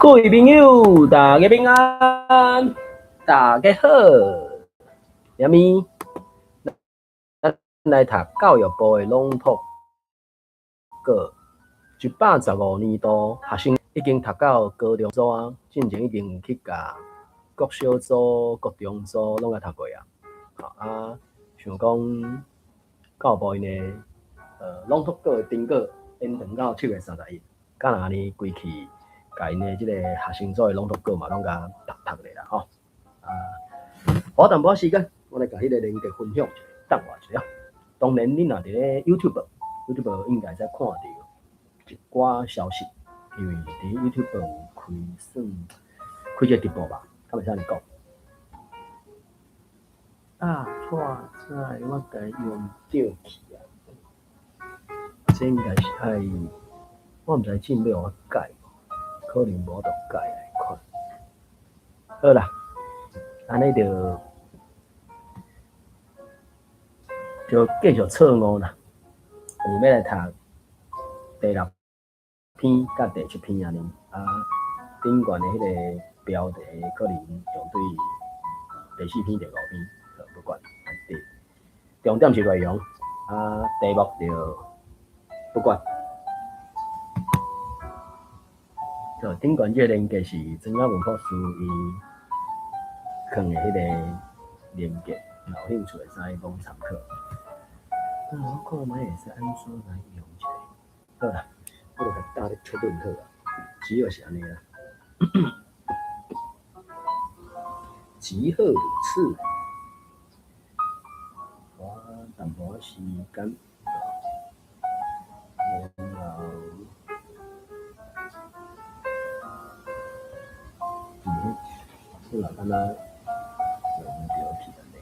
各位朋友，大家平安，大家好。啥物？咱來讀教育部的朗讀稿，115年度學生已經讀到高中組啊，進前已經去共國小組、國中組攏共讀過啊。啊，想講教育部𪜶的朗讀稿的定稿延長到7月31，敢若按呢規氣，共𪜶的這個學生組的朗讀稿嘛，攏共讀讀咧啦吼。啊，花淡薄仔時間，我來共彼個連結分享一下，等我一下。當然，恁若佇咧 YouTube，YouTube 應該會使看著一寡消息，因為佇 YouTube 有開算開這個直播吧，敢會使按呢講？啊，錯在我共用著去啊，這應該是愛，我毋知進欲予我改無，可能無法度改來看。好啦，按呢就就繼續錯誤啦。因為欲來讀第六篇佮第七篇按呢，啊，頂懸的彼個標題可能用對第四篇、第五篇，不管，對，重點是內容，啊，題目就不管。好，頂懸這個連結是曾雅文博士伊囥的彼個連結，若有興趣會使攏參考。啊，我看覓會使按怎來用一下。好啦，我就共搭咧確認好啊，主要是按呢啦。集合如此，花淡薄仔時間，然後，好啦，敢若用毋著去按呢。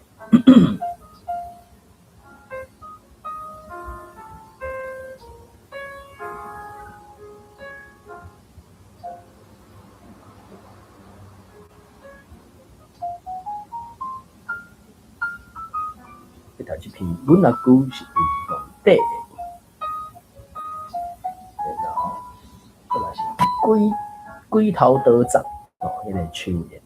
欲讀這篇，阮阿舅是運動底的，然後閣來是鬼鬼頭刀雜哦，彼個手印。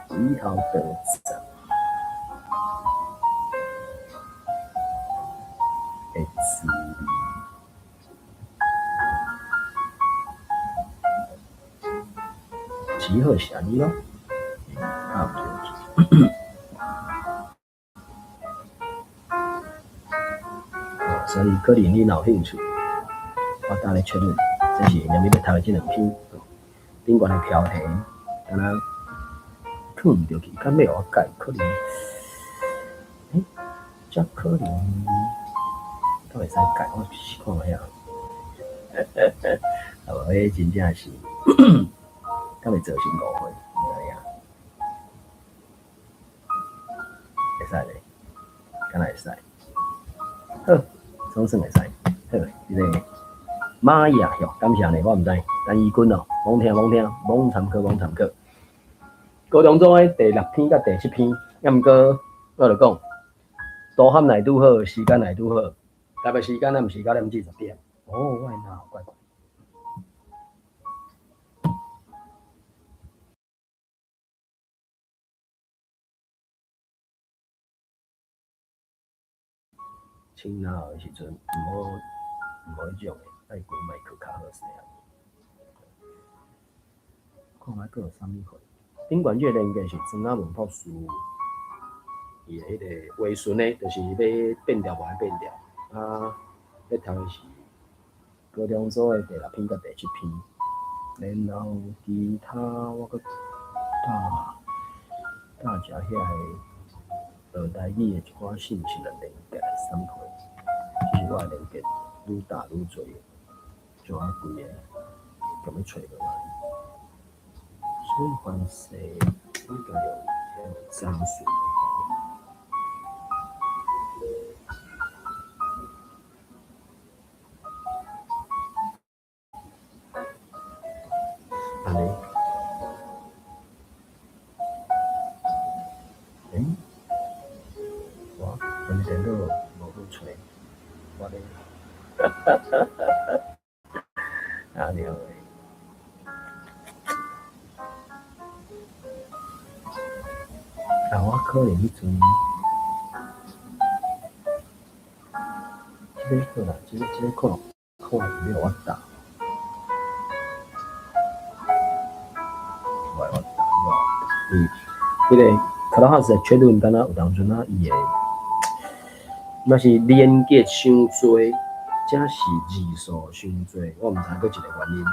鬼頭刀雜的滋味。只好是按呢囉，啊毋對去。所以可能你若有興趣，我搭咧確認，這是啥物欲讀的這兩篇，頂懸的標題，敢若囥毋著去，敢欲予我改？可能，欸，這可能敢會使改？我試看覓啊。啊無，彼真正是，敢會造成誤會？毋知影。會使咧，敢若會使。好，總算會使。好，這個瑪雅哟，感謝你，我毋知。陳怡君哦，罔聽罔聽，罔參考罔參考。高中組的第六篇佮第七篇，抑毋過我就講，都喊來拄好，時間來拄好，台北時間咱毋是9點40。哦，我的腦怪怪。清腦的時陣，毋好彼種的，愛關麥克較好勢啊。看覓閣有啥物貨？頂懸這個連結是曾雅文博士伊的彼個微信的，就是欲變調無愛變調。啊，欲讀的是高中組的第六篇佮第七篇，然後其他我閣搭搭食遐個學台語的一寡信息的連結，啥物貨？其實我的連結愈搭愈濟，就啊規個強欲揣無來。所以凡勢應該用雜訊。按呢，欸，哇，按呢電腦無好揣，我咧，啊對。啊，我可能彼陣，這個好啦，這個可能看有沒有我打，無我打，嗯，彼個 Clubhouse 的 chat room 敢若有當陣啊，伊會，若是連結傷濟，才是字數傷濟，我毋知閣一個原因。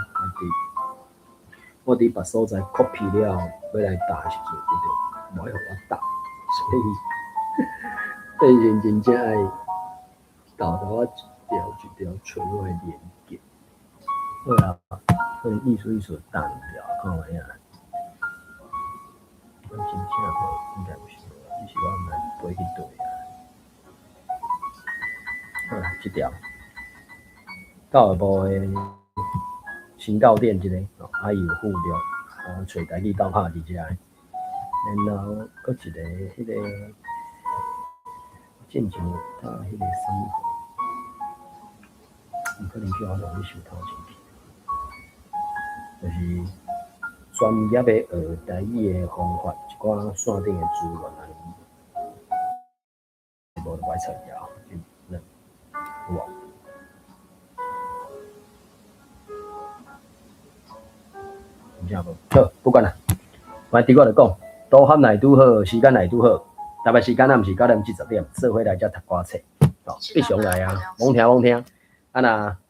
我佇別所在 copy 了，欲來打的時陣，伊就無愛予我打，所以變成真正愛豆豆仔一條一條揣我的連結。好啊，可能意思意思打兩條，看覓仔。阮真正無，應該毋是無，只是我毋知飛去佗啊。好啦，這條教育部的新教典這個，啊伊有附錄，啊揣台語鬥拍佇遮，然後閣一個彼個進前有打彼個啥物貨，毋可能叫我亂去想頭前去，就是專業的學台語的方法，一寡線頂的資源按呢，無就無愛揣著，有無？真正無，好，不管啦，反正我就講，導航來拄好，時間來拄好，台北時間啊，毋是9點至10點，做伙來遮讀歌冊，哦，必常來啊，罔聽罔聽，啊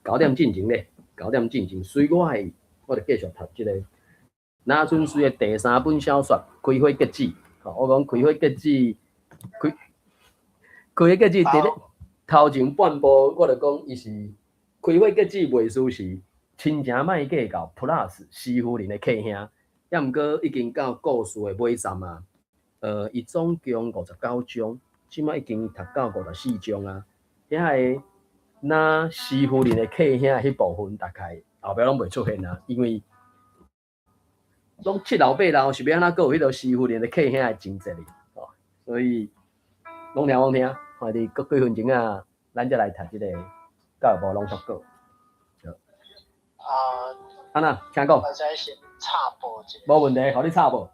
若9點進前咧，九點進前，隨我的意，我就繼續讀這個林春水的第三本小說《開花結子》，吼，我講開花結子，開花結子佇咧頭前半部，我就講伊是開花結子袂輸是親情莫計較 Plus 施夫人的契兄，抑毋過已經到故事的尾站啊。伊總共59章，這擺已經讀到54章啊。遐個那施夫人的契兄彼部分，大概後壁攏袂出現啊，因為攏七老八老，是欲按怎閣有彼个施夫人的契兄的情節哩？哦，所以攏聽攏聽，看你閣幾分鐘啊，咱才來讀這個教育部朗讀稿。啊，按怎，請講。會使先插播一下。無問題，予你插播。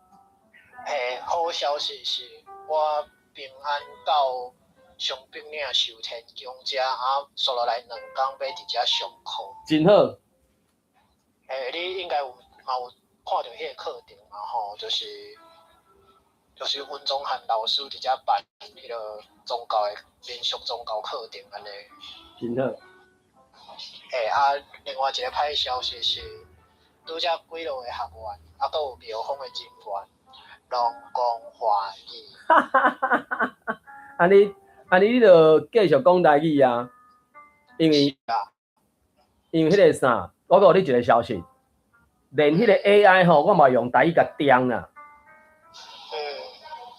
嘿，好消息是我平安到松柏嶺壽天宮遮，啊，煞落來2工欲佇遮上課。真好。嘿，你應該有嘛有看著彼個課程嘛吼，就是溫宗翰老師佇遮辦彼個宗教的民俗宗教課程按呢。真好。嘿，啊，另外一個歹消息是，拄才幾落個學員，啊，閣有廟方的人員，攏講華語。哈哈哈哈哈！按呢，按呢，你就繼續講台語啊，因為，因為彼個啥，我閣予你一個消息，連彼個 AI 吼，我嘛用台語共點啦。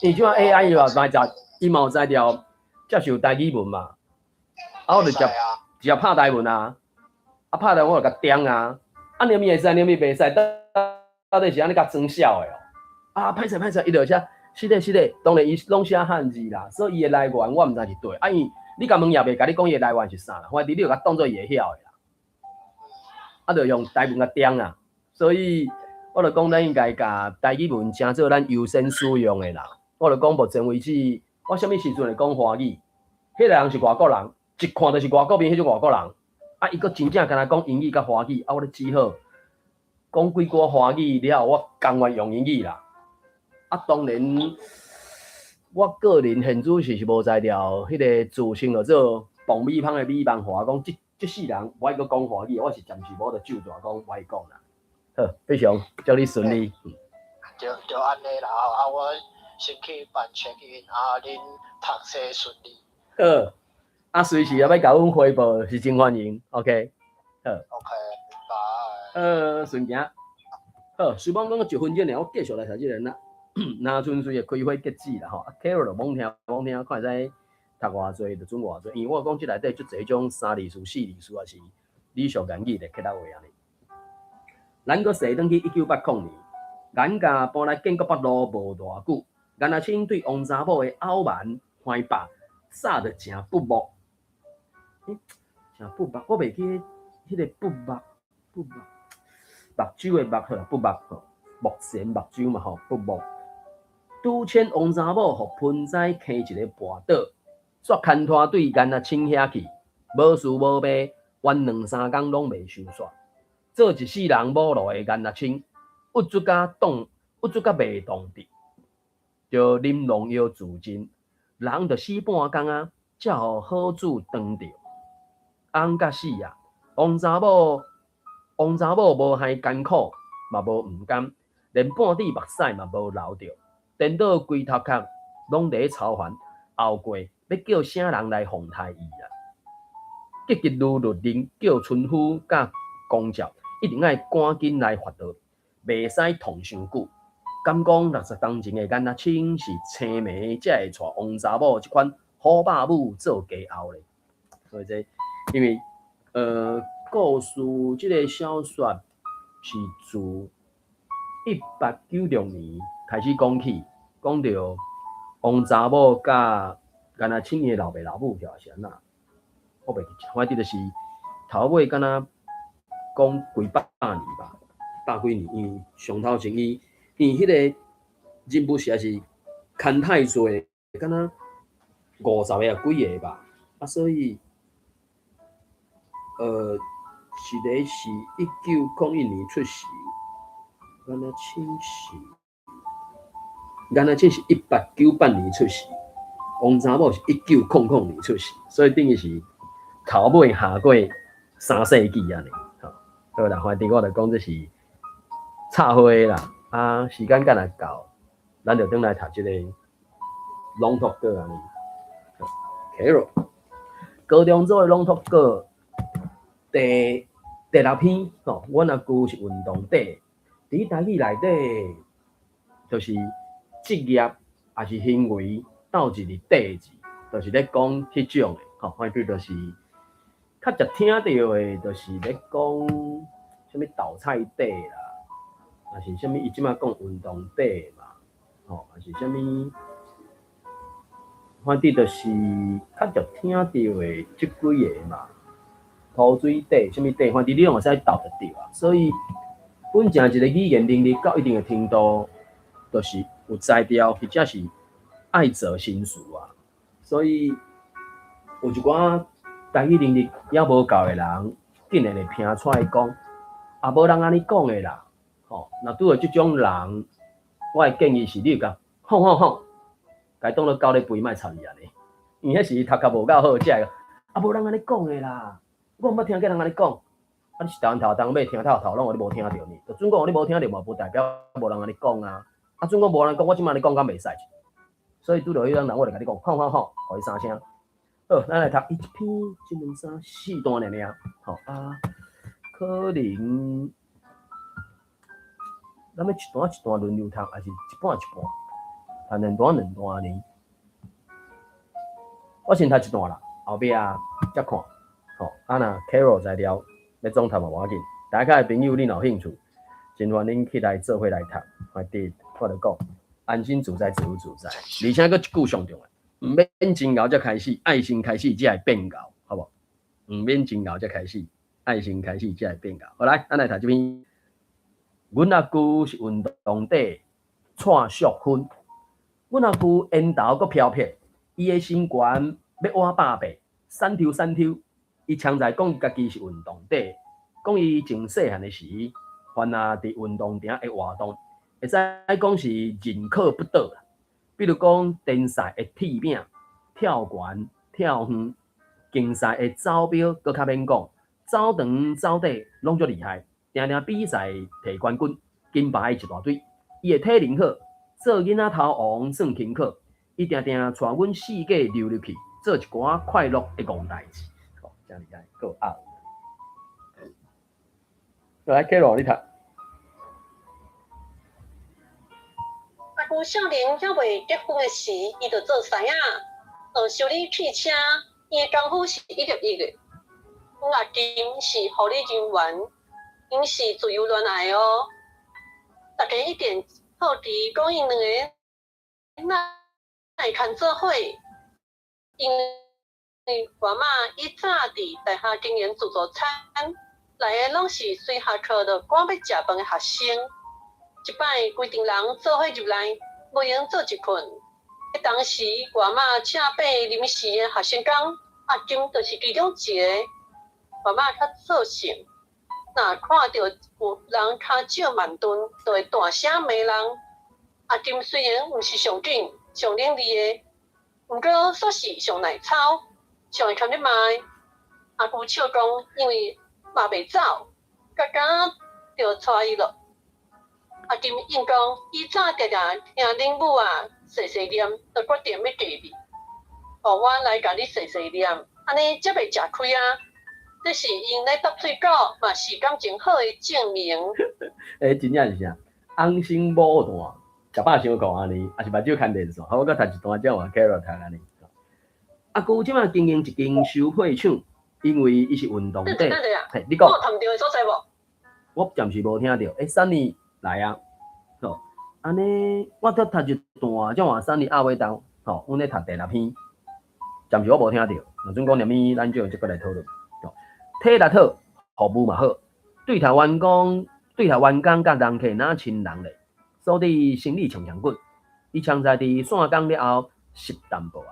因為這擺 AI 伊嘛知，伊嘛有才調接受台語文嘛，啊，我就直接拍台文啊，啊拍台文我就共點啊，啊連伊會使，連伊袂使，到底是按呢共裝痟的哦？啊，歹勢歹勢，伊就寫是的是的，當然伊攏寫漢字啦，所以伊的來源我毋知是佗，啊伊你共問也袂共你講伊的來源是啥啦，反正你就共當做伊會曉的啦，啊就用台文共點啊，所以我就講咱應該共台語文成做咱優先使用的啦。我就講目前為止，我啥物時陣會講華語？彼個人是外國人，一看就是外國面彼種外國人，啊，伊閣真正敢若講英語佮華語，啊，我就只好講幾句華語了後，我甘願用英語啦。啊，當然，我個人現主時是無才調，彼個自稱叫做爆米香的米萬華，講這世人無愛閣講華語，我是暫時無得就大講無愛講啦。好，非常祝你順利。就就按呢啦，啊，我先去辦 check in，啊，恁讀冊順利。好，啊，隨時若欲共阮匯報是真歡迎，OK，好。 OK，拜。順行。好，雖罔講一分鐘爾，我繼續來讀這個林春水的開花結子啦吼。啊，Carol 就罔聽罔聽，看會使讀偌濟就準偌濟，因為我講這內底足濟種三字詞、四字詞，也是禮俗言語的客家話按呢。咱閣踅轉去1980年，顏家搬來建國北路無偌久，顏阿清對王查某的傲慢、橫霸，早就誠不睦。欸，啥布目，我袂記彼個布目，布目，目睭的目，好啦，布目吼，目前目睭嘛吼，布目。拄遷王查某予盆栽坑一个跋倒，煞牽拖對顏阿清遐去，無事無病，冤兩三工攏袂收煞。做一世人母路的顏阿清，鬱卒甲擋，鬱卒甲袂動得，就啉農藥自盡，人著死半工啊，才予好主當著。翁甲死啊，王查某，王查某無害艱苦，嘛無毋甘，連半滴目屎嘛無流著。顛倒規頭殼，攏佇咧操煩，後過欲叫啥人來奉刣伊啊？急急如律令，叫村夫佮公照，一定愛趕緊來發落，袂使拖傷久。敢講60冬前的顏阿清是青暝才會娶王查某這款好霸母做家後咧。所以這因為故事這个小說是自1896年開始講起。講著王查某佮顏阿清伊的老爸老母抑是按怎，我袂記，反正就是頭尾敢若講幾百年吧，百幾年，因為上頭前伊伊彼個人物實在是牽太濟，敢若50個抑幾个吧，啊所以，一个是1901年出世，顏阿清是。顏阿清是1898年出世，王查某是1900年出世，所以等於是頭尾下過三世紀按呢。吼，好啦，反正我就講這是插花啦。啊，時間敢若到，咱就轉來讀這個朗讀稿按呢。Carol，高中組的朗讀稿第六篇，吼，阮阿舅是運動底，佇台語內底就是。職業抑是行為鬥一个底字，就是咧講彼種的，吼，反正就是較常聽著的，就是咧講啥物鬥菜底啦，抑是啥物伊這馬講運動底嘛，吼，抑是啥物，反正就是較常聽著的這幾个嘛，塗水底，啥物底，反正你攏會使鬥得著啊。所以，本正一个語言能力到一定的程度，就是有才調，或者是愛做新事啊。所以有一寡台語能力猶無夠的人，竟然會拼出來講，啊，無人按呢講的啦，吼。若拄著這種人，我的建議是你共吼吼吼，共伊當做狗咧吠，莫插伊按呢。因為彼是伊頭殼無夠好才會，啊，無人按呢講的啦，我毋捌聽過人按呢講。啊，你是台灣頭東尾聽透頭攏予你無聽著呢？就準講予你無聽著嘛，無代表無人按呢講啊。啊，準講無人講，我這馬按呢講敢袂使？所以拄著彼種人，我就共你講，吼吼吼，予伊三聲。好，咱來讀一篇、一兩三四段爾爾，吼啊，可能咱欲一段一段輪流讀，抑是一半一半？讀兩段兩段呢？我先讀一段啦，後壁才看。吼，啊若 Carol 材料欲總讀嘛無要緊，大家的朋友你若有興趣，真歡迎起來做伙來讀。反正我就講，安心自在，自由自在。而且閣一句上重要，毋免真𠢕才開始，愛先開始才會變𠢕，好無？毋免真𠢕才開始，愛先開始才會變𠢕。好來，咱來讀這篇。阮阿舅是運動底蔡淑芬。阮阿舅緣投閣飄撇，伊的身懸欲倚百八，瘦抽瘦抽。伊常在講家己是運動底，講伊從細漢的時，凡若佇運動場的活動，會使講是人可不倒啦。比如講，田賽會鐵餅、跳懸、跳遠，競賽的走標閣較免講，走長走短攏足厲害，定定比賽提冠軍、金牌一大堆。伊的體能好，做囡仔頭王算輕巧，伊定定帶阮四界溜入去，做一寡快樂的戇代誌。哦，真厲害，夠鴨。來，Carol，你讀。阿舅少年猶未結婚的時，伊就做師仔，學修理汽車。伊的功夫是一級一的。阮阿金是護理人員，𪜶是自由戀愛哦。大家一定好奇，講𪜶兩个哪會牽做伙？𪜶 外媽以早佇大廈經營自助餐，來的攏是隨下課就趕欲食飯的學生。一擺規陣人做伙入來，無閒做一份。彼當時，外媽請爬臨時的學生工，阿金就是其中一個。外媽較做性，若看著有人跤手慢鈍，就會大聲罵人。阿金雖然毋是上緊、上伶俐的，毋過煞是上耐操、上會堪你罵的。阿姑笑講，因為罵袂走，逐工就帶伊落。阿金應講，以早定定聽恁母仔細細念，就決定欲嫁你，予我來共你細細念，按呢才袂食虧啊！這是𪜶咧鬥喙斗，嘛是感情好的證明。欸，真正是啥？翁生某旦，食飽傷苦按呢，抑是目睭牽電線。好，我閣讀一段，才換 Carol 讀按呢。阿姑這馬經營一間修配廠，因為伊是運動底。嘿，你講。我有讀著的所在無？我暫時無聽著。欸，Sunny 來啊，好，按呢，我閣讀一段，才換 Sunny 鴨尾刀。吼，阮咧讀第六篇，暫時我無聽著。若準講連物，咱就這個來討論。體力好，服務嘛好，對頭員工，對頭員工佮人客若親人咧，所以生意衝衝滾。伊常在佇散工了後翕淡薄仔，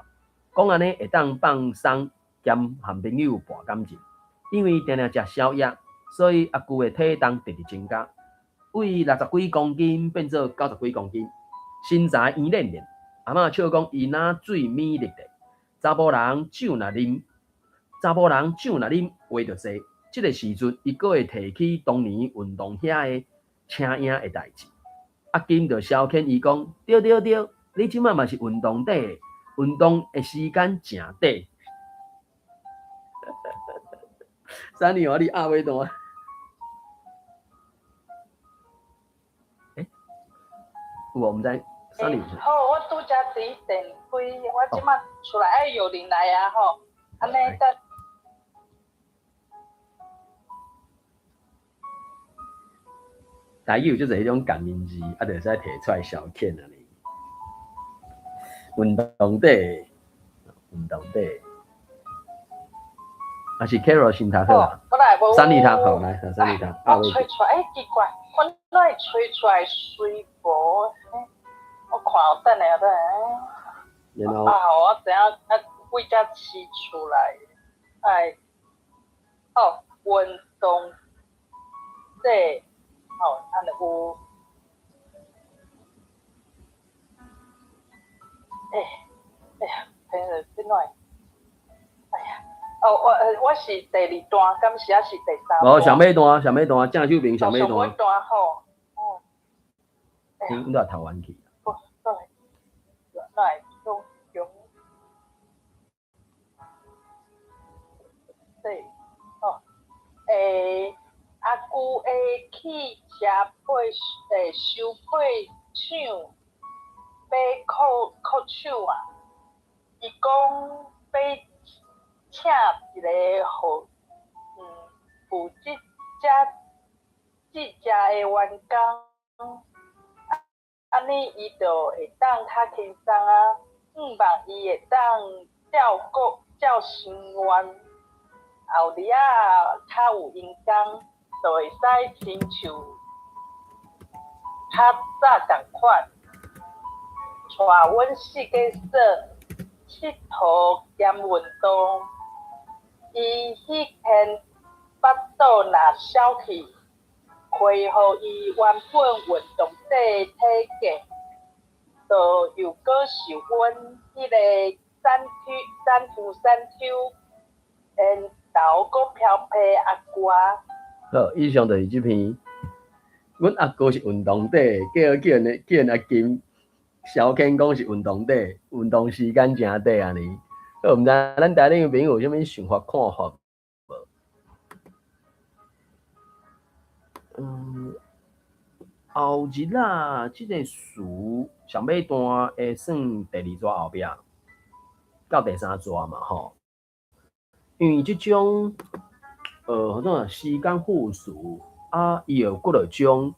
講按呢會當放鬆兼和朋友搏感情。因為定定食宵夜，所以阿舅的體重直直增加，為60幾公斤變做90幾公斤，身材圓練練。阿嬤笑講伊若水米粒的，查埔人酒若啉。查埔人酒若啉話就濟，這个時陣伊閣會提起當年運動遐的請贏的代誌。阿金就消遣伊講：對對對，你這馬嘛是運動底的，運動的時間誠短。Sunny，我你鴨尾段。欸，有無？毋知 Sunny。好，我拄才佇電開，我這馬厝內愛有人來啊吼。按呢，得。台語有足濟彼種共音字，啊，就會使提出來消遣按呢。運動底，運動底，抑是 Carol 先讀好啊。Sunny 讀好，來，Sunny 讀。我揣出來，欸，奇怪，我哪會揣出來雖無？我看，等下等下。然後。啊，我知影，啊。為遮飼出來，哎，哦，運動底，哦，按呢有，欸，哎呀，變做變怎？哎呀，哦，我我是第二段，敢是抑是第三段？無，上尾段，上尾段，正手邊上尾段。上尾段吼，哦。你都讀完去。哦，對，來，中中。對，哦，欸，阿舅的汽車配欸修配廠欲擴擴廠啊，伊講欲請一个負負責遮這遮的員工，按呢伊就會當較輕鬆啊，向望伊會當照顧照心願。後日仔較有閒工，就會使親像較早仝款，帶阮四界耍𨑨迌兼運動。伊彼天腹肚若消去，恢復伊原本運動底體格，就又閣受阮彼個三抽三抽三抽，緣投閣飄皮阿歌。好，以上就是這篇。阮阿哥是運動底，叫叫𪜶叫𪜶阿金消遣講是運動底，運動時間誠短按呢。好，毋知咱台頂朋友有啥物想法看法無？嗯，後日啊，這個詞上尾段會算第二逝後壁到第三逝嘛吼。因為這種，號做時間副詞啊，伊有幾落種，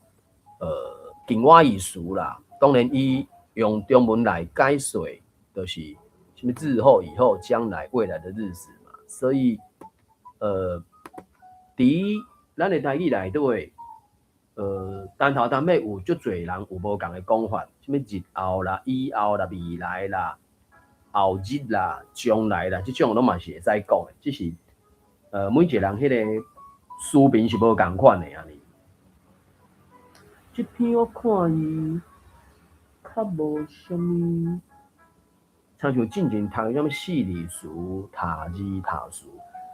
近我意思啦。當然，伊用中文來解說，就是啥物日後、以後、將來、未來的日子嘛。所以，佇咱的台語內底，單頭單尾有足濟人有無仝的講法，啥物日後啦、以後啦、未來啦、後日啦、將來啦，這種攏嘛是會使講的，只是，每一個人彼個思辨是無仝款的按呢。這篇我看伊較無啥物，親像進前讀的啥物四字詞、疊字、疊詞，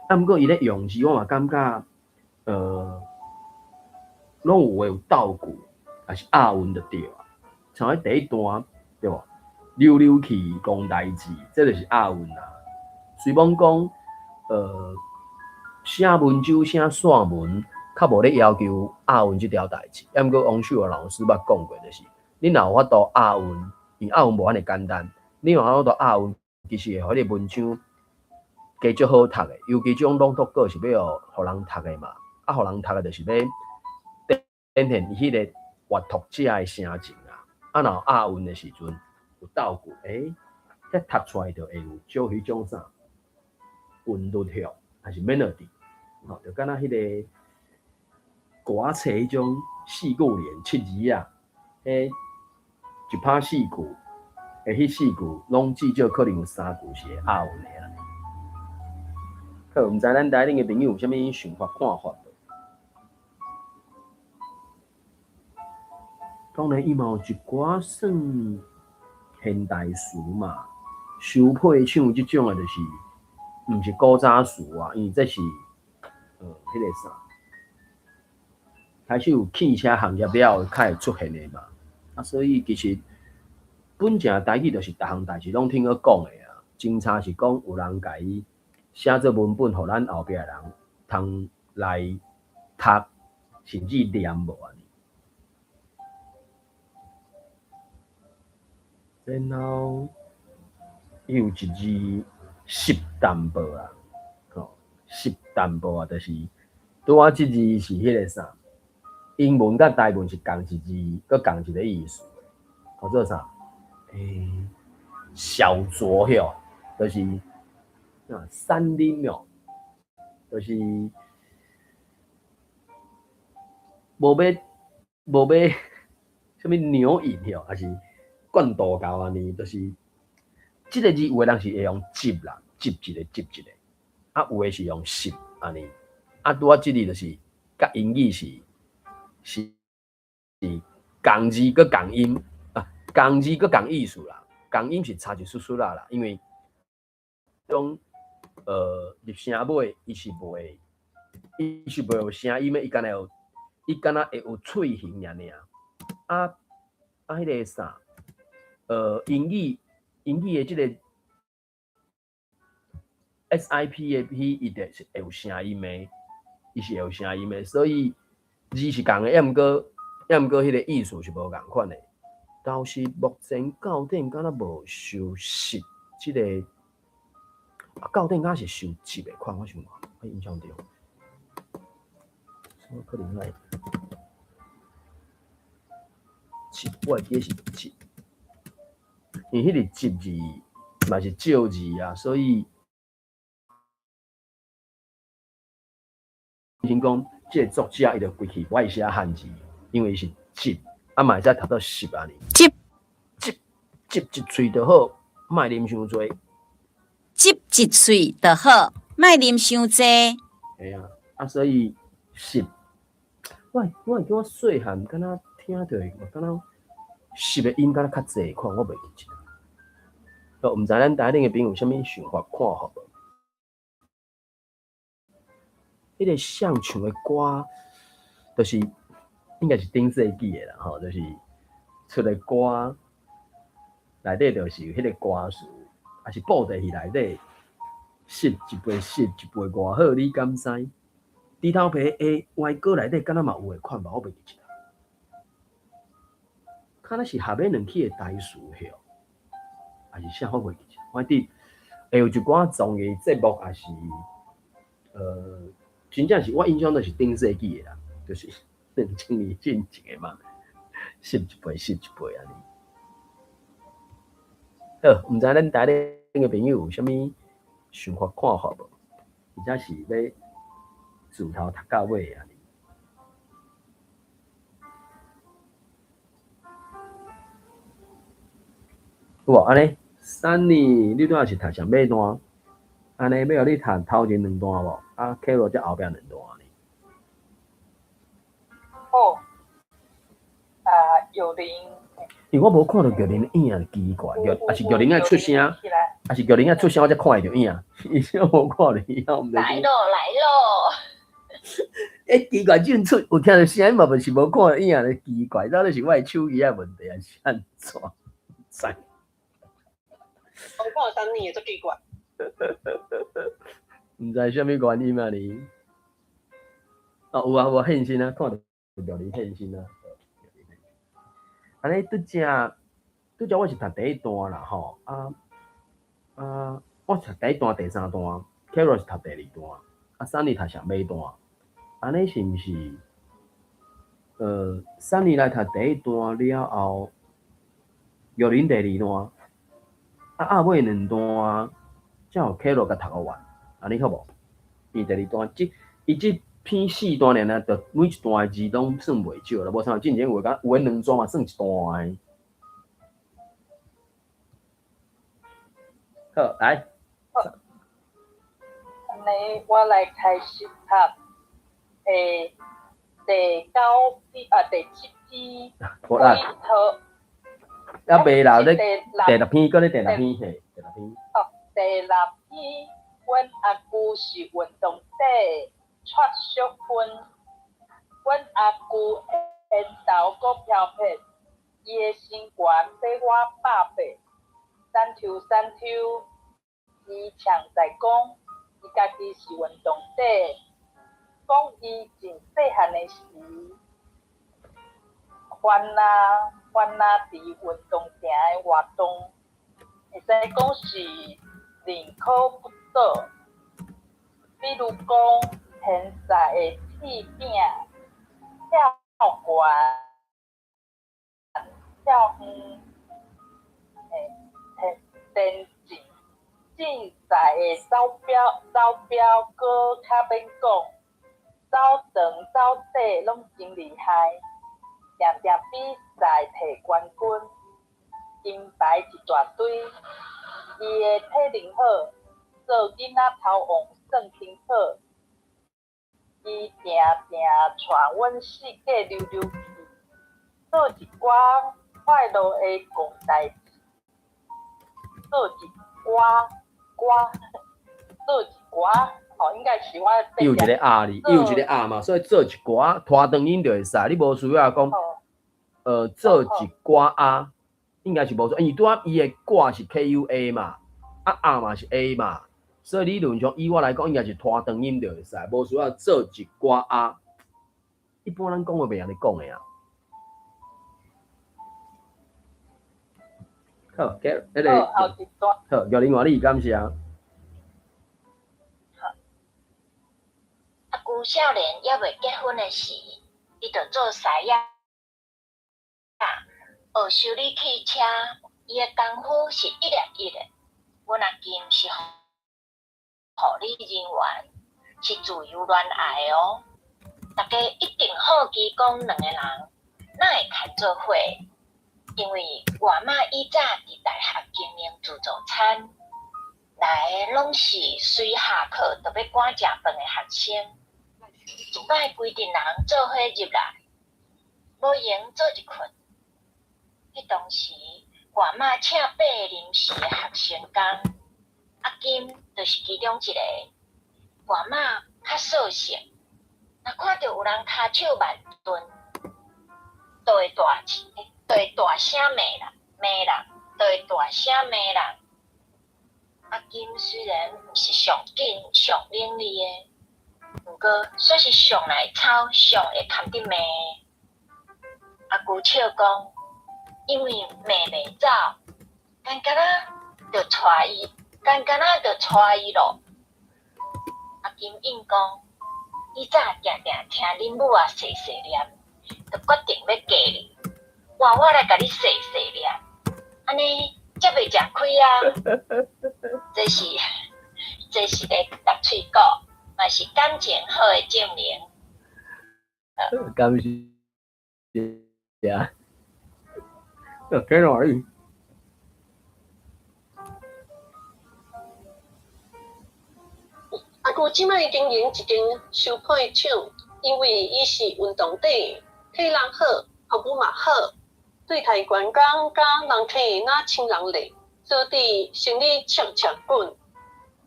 啊，毋過伊咧用字，我嘛感覺，攏有的有倒句，抑是押韻就對啊。像彼第一段對無？溜溜去講代誌，這就是押韻啊。雖罔講，寫文章寫散文，較無咧要求押韻這條代誌。啊，毋過王秀娥老師捌講過，就是你若有法度押韻，因為押韻無按呢簡單。你若有法度押韻，其實會予彼個文章加足好讀的。尤其這種朗讀稿是欲予人讀的嘛，啊，予人讀的就是欲展現伊彼個閱讀者的聲情啊。啊，若有押韻的時陣，有倒句，欸，這讀出來就會有少彼種啥韻律吼，抑是 melody，吼，就敢若彼個歌仔冊彼種四句聯七字仔，彼一拍四句，的彼四句攏至少可能有三句是會押韻的啊。好，毋知咱台頂的朋友有啥物想法看法無？當然，伊嘛有一寡算現代詞嘛，收配唱這種的，就是毋是古早詞啊，因為這是彼個啥，開始有汽車行業了後，較會出現的嘛。啊，所以其實本正台語就是逐項代誌攏聽我講的啊，真差是講有人共伊寫做文本，予咱後壁的人通來讀，甚至念無按呢。然後伊有一字濕淡薄啊，吼，濕淡薄啊，就是拄仔這字是彼個啥？英文佮台文是仝一字，閣仝一個意思，叫做啥？小酌吼，就是啊，散啉哦，就是無欲啥物牛飲吼，抑是灌肚厚按呢，就是這個字有的人是會用接啦，接一个接一个，啊，有的是用吸按呢，啊，拄仔這字就是佮英語是仝字閣仝音啊，仝字閣仝意思啦，仝音是差一絲絲仔啦，因為種入聲尾，伊是袂有聲音的，伊敢若會有喙形爾爾。啊啊，彼個啥，英語的這個 SIP 的 P，伊就是會有聲音的，伊是會有聲音的，所以字是仝的，抑毋過彼個意思是無仝款的。但是目前教典敢若無收實這個，啊，教典敢是收集的款，我想看，我印象中，我可能愛集，我會記得是集，因為彼個集字嘛是借字啊，所以先講這個作者伊就規氣無愛寫漢字，因為伊是集，啊嘛會使讀做十按呢。集集集一喙就好，莫啉傷濟。集一喙就好，莫啉傷濟。會啊，啊所以十，我會記我細漢敢若聽著，敢若十的音敢若較濟款，我袂記得。都毋知咱台頂的朋友有啥物想法看法無？彼個像唱的歌，就是應該是頂世紀的啦吼，就是出的歌內底就是有彼個歌詞，抑是布袋戲內底，爍一杯爍一杯偌好，你敢知？豬頭皮的歪歌內底敢若嘛有的款吧，我袂記得。敢若是合買兩起的台詞吼，抑是啥我袂記得。反正會有一寡綜藝節目，抑是真正是我印象都是頂世紀的啦，就是2000年進前的嘛，爍一杯爍一杯按呢。好，毋知咱台頂的朋友有啥物想法看法無？或者是欲自頭讀到尾按呢？有無？按呢，Sunny，你拄仔是讀啥尾段？按呢，欲予你讀頭前兩段無？啊，Carol 才後壁兩段呢。好。啊，玉玲。因為我無看著玉玲的影，奇怪，玉抑是玉玲愛出聲，抑是玉玲愛出聲，我才看會著影。伊啥無看著影，毋知。來囉來囉。欸，奇怪，進出有聽著聲音嘛，毋是無看著影咧，奇怪，到底是我的手機仔問題，還是按怎？毋知。我看三年會足奇怪。毋知啥物原因啊你？哦，有啊有啊，現身啊，看著玉玲現身啊。按呢拄才，拄才我是讀第一段啦吼，啊啊，我讀第一段、第三段，Carol 是讀第二段，啊，Sunny 讀上尾段，按呢是毋是？Sunny 來讀第一段了後，玉玲第二段，啊，後尾兩段才予 Carol 共讀予完，按呢好無？伊第二段，這伊這篇四段爾爾，就每一段的字攏算袂少啦，無像進前有的有的兩段嘛算一段的。好，來。好，按呢我來開始讀，第九篇啊，第七篇。無啦。猶未啦，咧第六篇，閣咧第六篇，嘿，第六篇。哦，第六篇，阮阿舅是運動底蔡淑芬，阮阿舅緣投閣飄撇，伊的身懸比我百倍。三抽三抽，伊常在講，伊家己是運動底，講伊真細漢的時，番仔番仔佇運動場的活動，會使講是寧可不做。比如講，天賽的鐵餅、跳懸、跳遠、田徑競賽的走標走標，閣較免講，走長走短攏真厲害，定定比賽摕冠軍，金牌一大堆。伊的體能好，做囡仔頭王算清楚。伊定定帶阮四界溜溜去，做一寡快樂的戇代誌，做一寡寡，做一寡，吼，應該是我。伊有一個啊字，伊有一個啊嘛，所以做一寡拖長音就會使，你無需要講，做一寡啊，應該是無錯，因為拄仔伊的掛是 KUA 嘛，啊啊嘛是 A 嘛，所以理論上以我來講，應該是拖長音就會使，無需要做一寡啊。一般咱講話袂按呢講的啊。好，繼彼個，好，玉玲話你感謝。阿舅少年猶未結婚的時，伊就做師仔，學修理汽車。伊的功夫是一粒一的。阮阿金是護理人員，是自由戀愛的哦。大家一定好奇講兩個人哪會牽做伙？因為外媽以早佇大學經營自助餐，來的攏是隨下課就欲趕食飯的學生。一擺規陣人做伙入來，無閒做一困。彼當時，外媽請八個臨時的學生工，阿金就是其中一個。外媽較素食，若看著有人跤手慢鈍，就會大就會大聲罵人，罵人，就會大聲罵人。阿金雖然毋是上緊上伶俐的，毋過煞是上耐操、上會堪得罵的。阿舅笑講，因為罵袂走，干焦仔就帶伊，干焦仔就帶伊囉。阿金應講，以早定定聽恁母仔細細念，就決定欲嫁你，換我來共你細細念，按呢才袂食虧啊！這是咧搭喙鼓，嘛是感情好的證明。感謝啊！幾耐？阿舅這擺經營一間修配廠，因為伊是運動底，體力好，服務嘛好，對待員工佮人客若親人咧，做佇生意赤赤滾。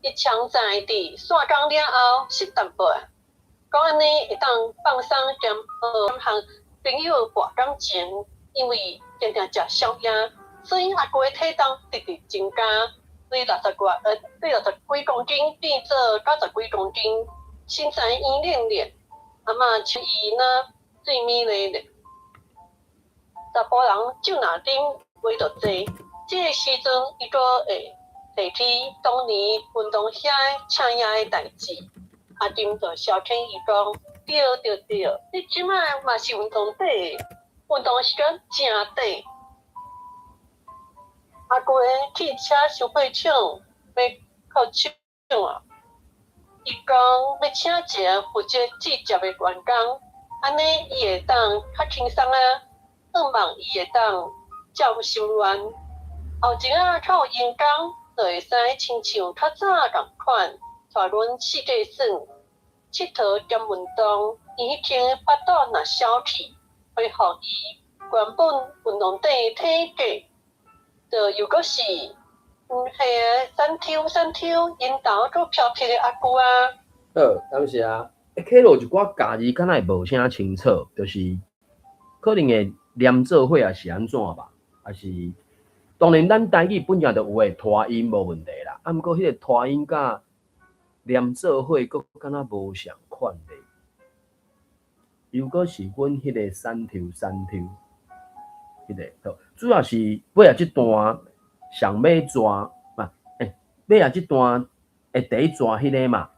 伊常在佇散工了後穡淡薄仔，講按呢會當放鬆兼和朋友搏感情，因為定定食宵夜，所以阿舅的體重直直增加。對60幾公斤變做90幾公斤，身材圓練練，阿嬤像伊若水美麗咧。查埔人酒若啉話就濟，這个時陣伊閣會提起當年運動遐請贏的代誌。阿金就消遣伊講：對對對，你這擺嘛是運動底，運動時間誠短。阿舅的汽車修配廠欲擴廠啊！伊講欲請一个負責制接的員工，按呢伊會當較輕鬆啊。向望伊會當照心願。後日仔較有閒工，就會使親像較早仝款，帶阮四界耍、𨑨迌兼運動。伊彼間腹肚若消氣，恢復伊原本運動底體格。就又閣是，彼个山丘山丘，𨂾頭閣飄飄的阿舅啊。好，感謝啊。欸，啟樂一寡咬字敢若會無啥清楚，就是可能會連做伙抑是按怎吧，抑是當然咱台語本來就有的拖音無問題啦，啊，毋過彼个拖音佮連做伙閣敢若無仝款咧。又閣是阮彼个山丘山丘。彼个，主要是尾仔這段上尾逝嘛，欸，尾仔這段會第一逝彼个嘛，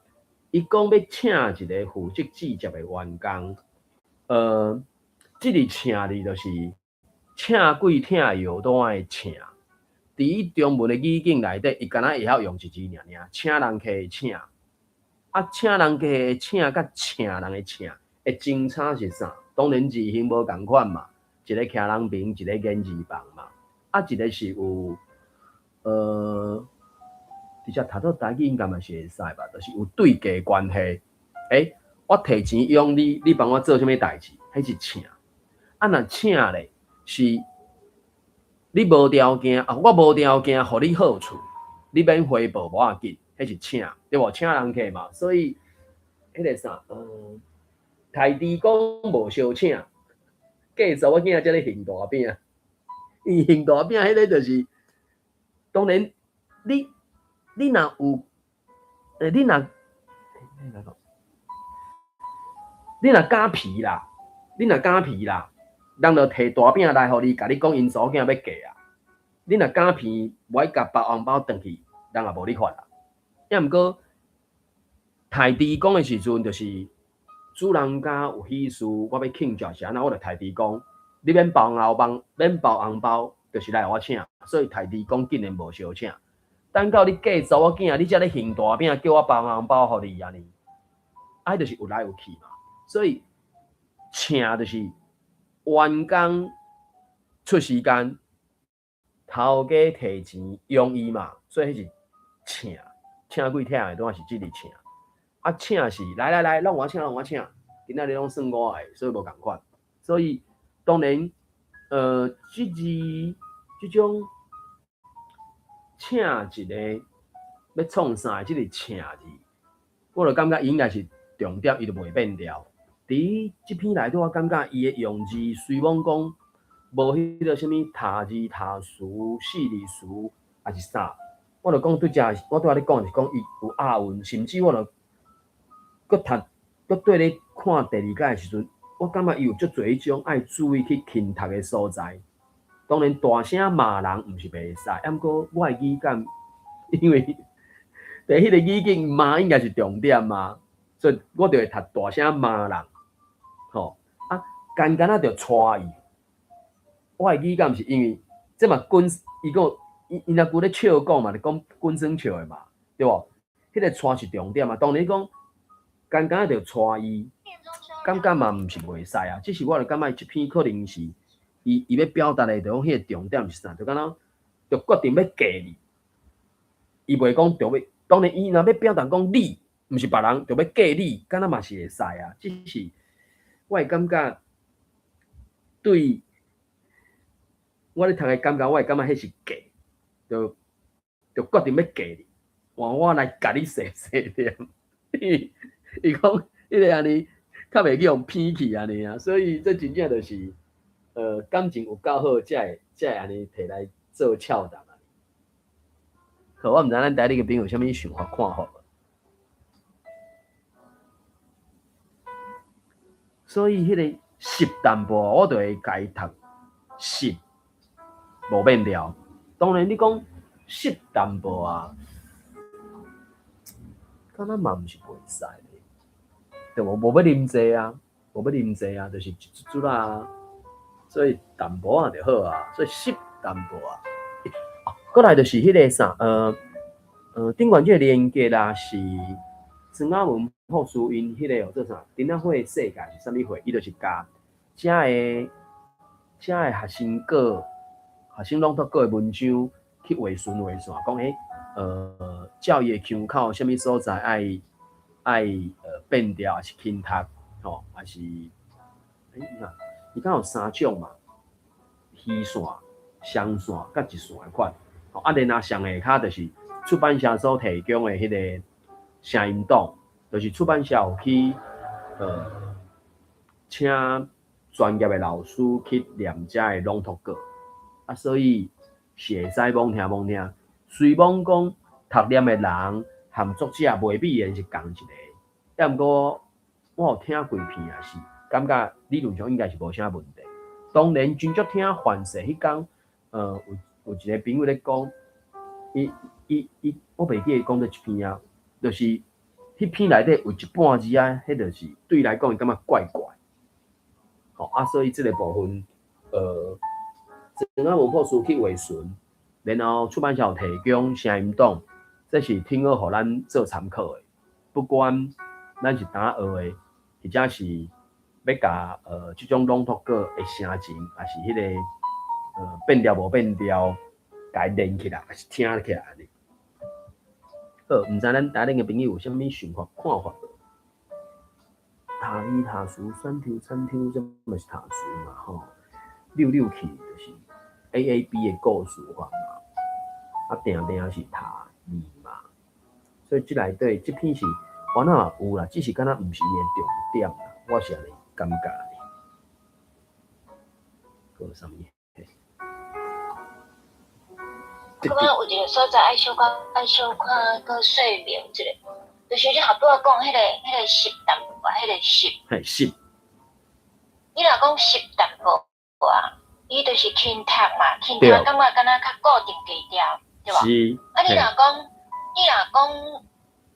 伊講欲請一个負責制接的員工，這个請字就是請鬼疼藥都愛請，佇中文的語境內底，伊敢若會曉用一字爾爾，請人客的請，啊，請人客的請佮請人的請的相差是啥？當然字形無仝款嘛。一个徛人爿，一个言字旁嘛，啊，一个是有，直接讀做台語應該嘛是會使吧，就是有對價關係。欸，我提錢養你，你幫我做啥物代誌？彼是請。啊，若請咧，是你無條件，啊，我無條件予你好處，你免回報無要緊，彼是請，對無？請人客嘛，所以彼个啥，刣豬公無相請。嫁查某囝才咧還大餅，伊還大餅，彼个就是，當然你若有，欸，你若敢皮啦，你若敢皮啦，人就提大餅來予你，共你講𪜶查某囝欲嫁啊。你若敢皮，無愛共包紅包轉去，人也無你法啦。抑毋過刣豬公的時陣，就是主人家有喜事，我欲慶祝是按怎，我就刣豬公，你免包紅包，免包紅包，就是來予我請。所以刣豬公竟然無相請。等到你嫁查某囝，你才咧還大餅，叫我包紅包予你按呢，啊，彼就是有來有去嘛。所以請就是員工出時間，頭家提錢養伊嘛，所以彼是請，請鬼疼的，拄仔是這个請。啊，請是來來來，攏我請，攏我請，今仔日攏算我的，所以無仝款。所以當然，這字這種請一个欲創啥的這个請字，我就感覺伊應該是重點，伊就袂變掉。佇這篇內底，我感覺伊的用字雖罔講無彼个啥物他字、他詞、四字詞，抑是啥，我就講對遮，我拄仔咧講是講伊有押韻，甚至我就閣讀，閣綴咧看第二擺的時陣，我感覺伊有足濟彼種愛注意去輕讀的所在。當然大聲罵人毋是袂使，啊毋過我的語感，因為佇彼个語境罵應該是重點嘛，所以我就會讀大聲罵人，吼啊，簡單仔就帶伊。我的語感是因為這嘛滾，伊講伊伊若舊咧笑講嘛，就講滾耍笑的嘛，對無？彼個帶是重點啊。當然講，簡單就帶伊，感覺嘛毋是袂使啊。只是我就感覺這篇可能是伊伊欲表達的，就講彼個重點是啥？就敢若就決定欲嫁你，伊袂講著欲，當然伊若欲表達講你，毋是別人，著欲嫁你，敢若嘛是會使啊。只是我會感覺對我咧讀的感覺，我會感覺彼是嫁，就就決定欲嫁你，換我來共你細細念。伊伊講彼个按呢，較袂去予偏去按呢啊，所以這真正就是，感情有夠好，才會才會按呢提來做俏談啊。好，我毋知咱台裡个朋友有啥物想法看法無？所以彼个濕淡薄，我就會共伊讀濕，無變調。當然你講濕淡薄啊，敢若嘛毋是袂使咧，對無？無欲啉濟啊，無欲啉濟啊，就是一撮撮啊。所以淡薄仔就好啊，所以濕淡薄仔。閣來就是彼個啥，頂懸這个連結啦，是孫亞文博士𪜶彼个叫做啥？囡仔會世界是啥物會？伊就是共遮个遮个學生稿、學生朗讀稿的文章去畫順畫線，講照伊的腔口，啥物所在愛愛變調，抑是輕讀，吼，抑是，欸，伊敢有三種嘛？虛線、雙線佮一線的款。啊，然後上下跤就是出版社所提供的彼个聲音檔，就是出版社有去請專業的老師去念遮的朗讀稿，啊，所以是會使罔聽罔聽。雖罔講讀念的人和作者袂必然是仝一个，抑毋過我有聽幾篇也是，感覺理論上應該是無啥問題。當然，真足聽凡勢彼工，有有一個朋友咧講，伊伊伊，我袂記得講佗一篇啊，就是彼篇內底有一半字啊，彼就是對伊來講，伊感覺怪怪。吼啊，所以這个部分，鄭阿文博士去畫順，然後出版社有提供聲音檔，這是挺好予咱做參考的。不管咱是佗學的，或者是欲共這種朗讀稿的聲情，抑是彼个變調無變調，共伊連起來，抑是聽起來按呢。好，毋知咱台頂的朋友有啥物想法看法無？塔字塔詞選抽選抽，這嘛是塔詞嘛吼。溜溜去就是 A A B 的故事法嘛，啊定定是塔字嘛，所以這內底這篇是原來嘛有啦，只是敢若毋是伊的重點啦，我是按呢感覺的。閣有啥物？我感覺有一個所在愛小可愛小可閣說明一下，就是你頭拄仔講彼個彼個濕淡薄，彼個濕。嘿，濕。你若講濕淡薄啊，伊就是輕讀嘛，輕讀感覺敢若較固定格調，對無？是。啊，你若講，你若講，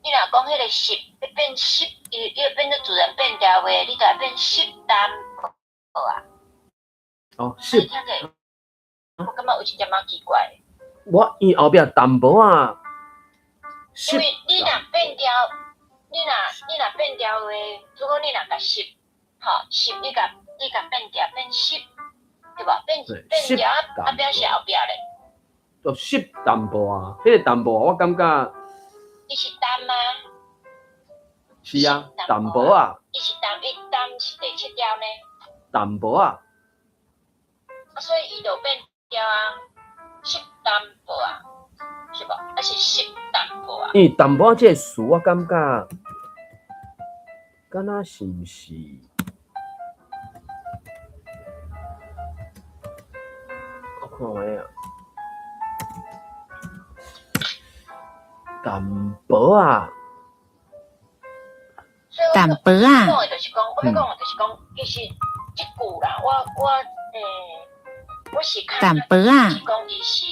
你若講彼個濕欲變濕，伊伊變做自然變調話，你就會變濕淡薄啊。哦，濕。聽者，我感覺有一點仔奇怪。我伊後壁淡薄仔，因為你若變調，你若你若變調話，如果你若共濕，吼濕，你共你共變調變濕，對無？變變調啊，表示後壁咧。就濕淡薄仔，彼個淡薄仔，我感覺。伊是淡嗎？是啊，淡薄仔。伊是淡，伊淡是第七調呢。淡薄仔。啊，所以伊就變調啊。濕淡薄仔，是無？抑是濕淡薄仔？因為淡薄仔這個詞，我感覺，敢若是毋是？我看覓啊？淡薄仔。淡薄仔。我講的就是講，我欲講的就是講，其實這句啦，我我我是較淡薄仔。是講伊是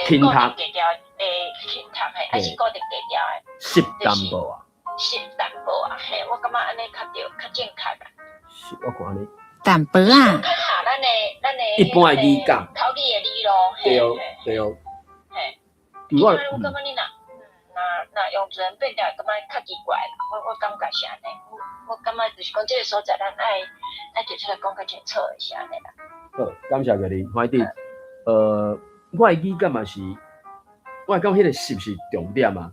彼個固定格調的輕讀的，抑是固定格調的？濕淡薄仔。濕淡薄仔，嘿，我感覺按呢較對，較正確啦。是，我看按呢。淡薄仔。較合咱的咱的一般的語感。口語的語路。對對。對我，我感覺你若用自然變調，會感覺較奇怪啦。我感覺是按呢，我感覺就是講這个所在，咱愛提出來講較清楚的是按呢啦。好，感謝個你，反正，我的語感嘛是，我會感覺彼个翕是重點啊，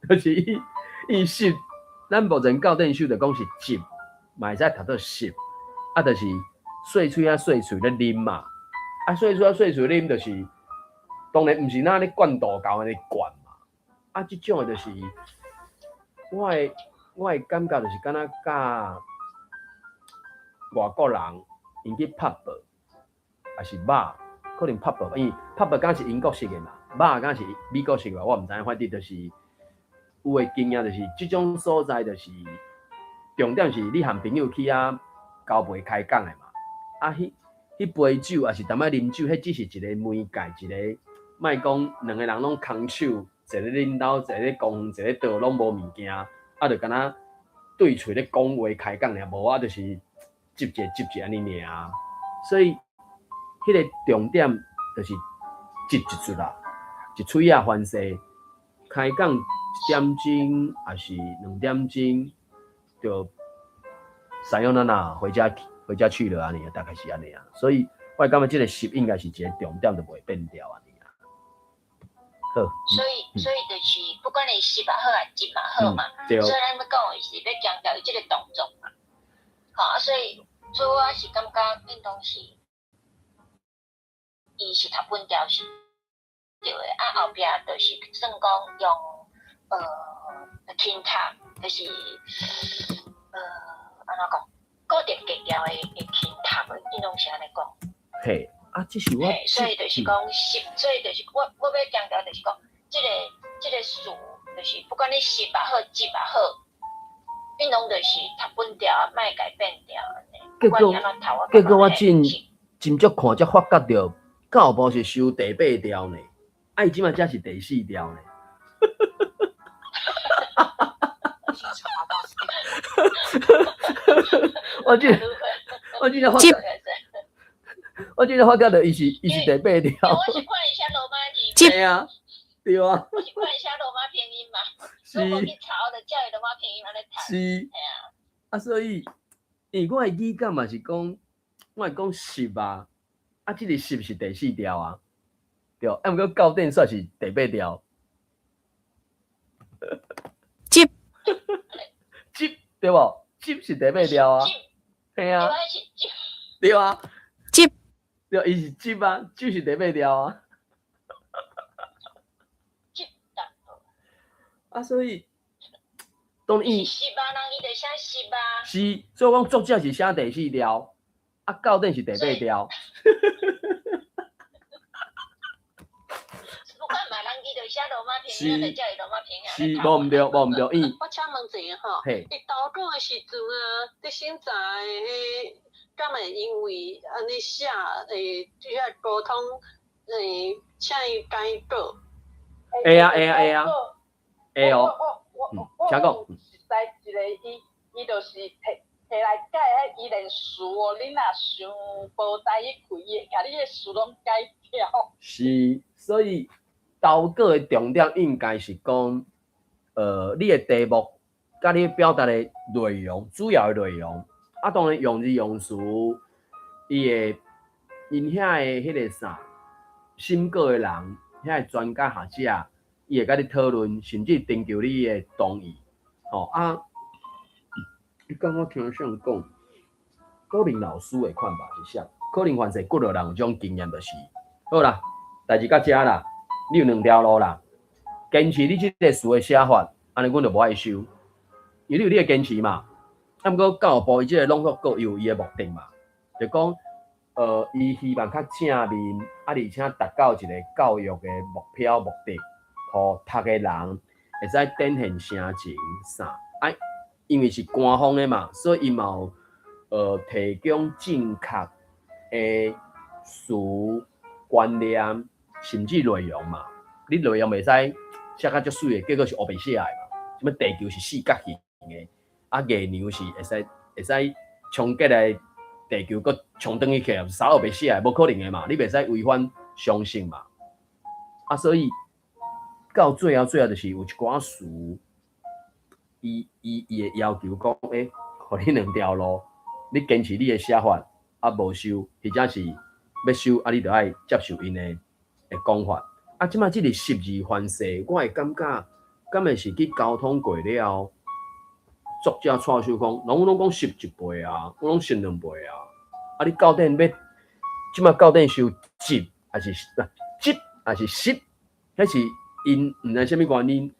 就是伊翕，咱目前教典書就講是集，嘛會使讀做翕，啊，就是細喙仔細喙咧啉嘛，啊，細喙仔細喙啉就是，當然毋是若咧灌豆蔻按呢灌嘛，啊，這種的就是，我的感覺就是敢若佮外國人𪜶去 pub，抑是 bar，可能 pub，因為 pub 敢是英國式的嘛，bar 敢是美國式的，我毋知影，反正就是有的經驗就是這種所在就是重點是你和朋友去遐交陪開講的嘛，啊，彼杯酒抑是淡仔啉酒，彼只是一个媒介，一个莫講兩个人攏空手，一个恁兜，一个咧公園，一个咧佗攏無物件，啊，就敢若對喙咧講話開講爾，無啊，就是接一个接一个按呢爾。所以，彼个重點就是接一撮啦，一喙仔番勢，開講一點鐘，抑是2點鐘，就さよなら，回家回家去了按呢，大概是按呢啊。所以，我感覺這个翕應該是一个重點，就袂變掉按呢啊。好。所以就是不管你翕也好啊，集嘛好嘛，所以咱欲講的是欲強調伊這个動作嘛。吼啊，所以我是感覺應當是，伊是讀本調是對的，啊後壁就是算講用輕讀，就是按怎講，固定格調的輕讀的，應當是按呢講。嘿，啊，這是我，所以就是講翕，所以就是我欲強調就是講，這个詞就是不管你翕也好，集也好，恁攏就是讀本調，莫共變調按呢。結果我真少看才發覺著，教部是收第八調呢，啊伊這馬才是第四調呢。我這我這發覺，我這發覺著伊是第八調。我是看伊寫羅馬字。對啊，對啊。我是看伊寫羅馬拼音嘛，我無去查，我就照伊羅馬拼音按呢讀。是。啊，所以，因為我的語感嘛是講，我會講翕啊，啊，這个翕是第四調啊，對，啊，毋過教典煞是第八調。集集對無？集是第八調啊，嘿啊，對啊，集對，伊是集啊，集是第八調啊。集啊，所以當伊是翕啊，人伊就寫翕啊。是，所以我講作者是寫第四調，啊，教典是第八調。不管嘛，人伊就寫羅馬拼音，就照伊羅馬拼音。是，無毋對，無毋對，伊。我請問一下吼，伊投稿的時陣啊，佇審查的彼，敢會因為按呢寫，這遐溝通，請伊改稿？會啊會啊會啊，會哦。我請講。實在一个，伊就是提提來改，彼伊連詞哦，你若傷無台語開，伊會共你的詞攏改掉。是，所以投稿的重點應該是講，你的題目佮你表達的內容，主要的內容，啊，當然用字用詞，伊會𪜶遐的彼个啥，審稿的人，遐个專家學者，伊會佮你討論，甚至徵求你的同意，吼啊。你敢我聽誰講？可能老師會款吧，是啥？可能凡勢幾落人有這種經驗，就是，好啦，代誌到遮啦，你有兩條路啦，堅持你這个詞的寫法，按呢阮就無愛收，因為你有你的堅持嘛。啊，毋過教育部伊這个朗讀稿，伊有伊的目的嘛，就講，伊希望較正面，啊，而且達到一個教育的目標目的，予讀的人會使展現聲情啥，啊，因為是官方的嘛，所以伊嘛有提供正確的詞觀念，甚至內容嘛。你內容袂使寫甲足媠的，結果是烏白寫的嘛。啥物地球是四角形的，啊，月娘是會使衝過來地球，閣衝轉去，啥烏白寫的，無可能的嘛。你袂使違反常識嘛。啊，所以到最後最後就是有一寡詞，伊會要求講，欸，予你兩條路，你堅持你的寫法，啊無收，或者是欲收，啊你著愛接受𪜶的講法。啊，這擺這個釋字翻說，我會感覺，敢會是去溝通過了後，作者掣手講，攏攏講翕一倍啊，我攏翕兩倍啊。啊，你到底欲這擺到底收集，還是集，還是翕？彼是𪜶毋知啥物原因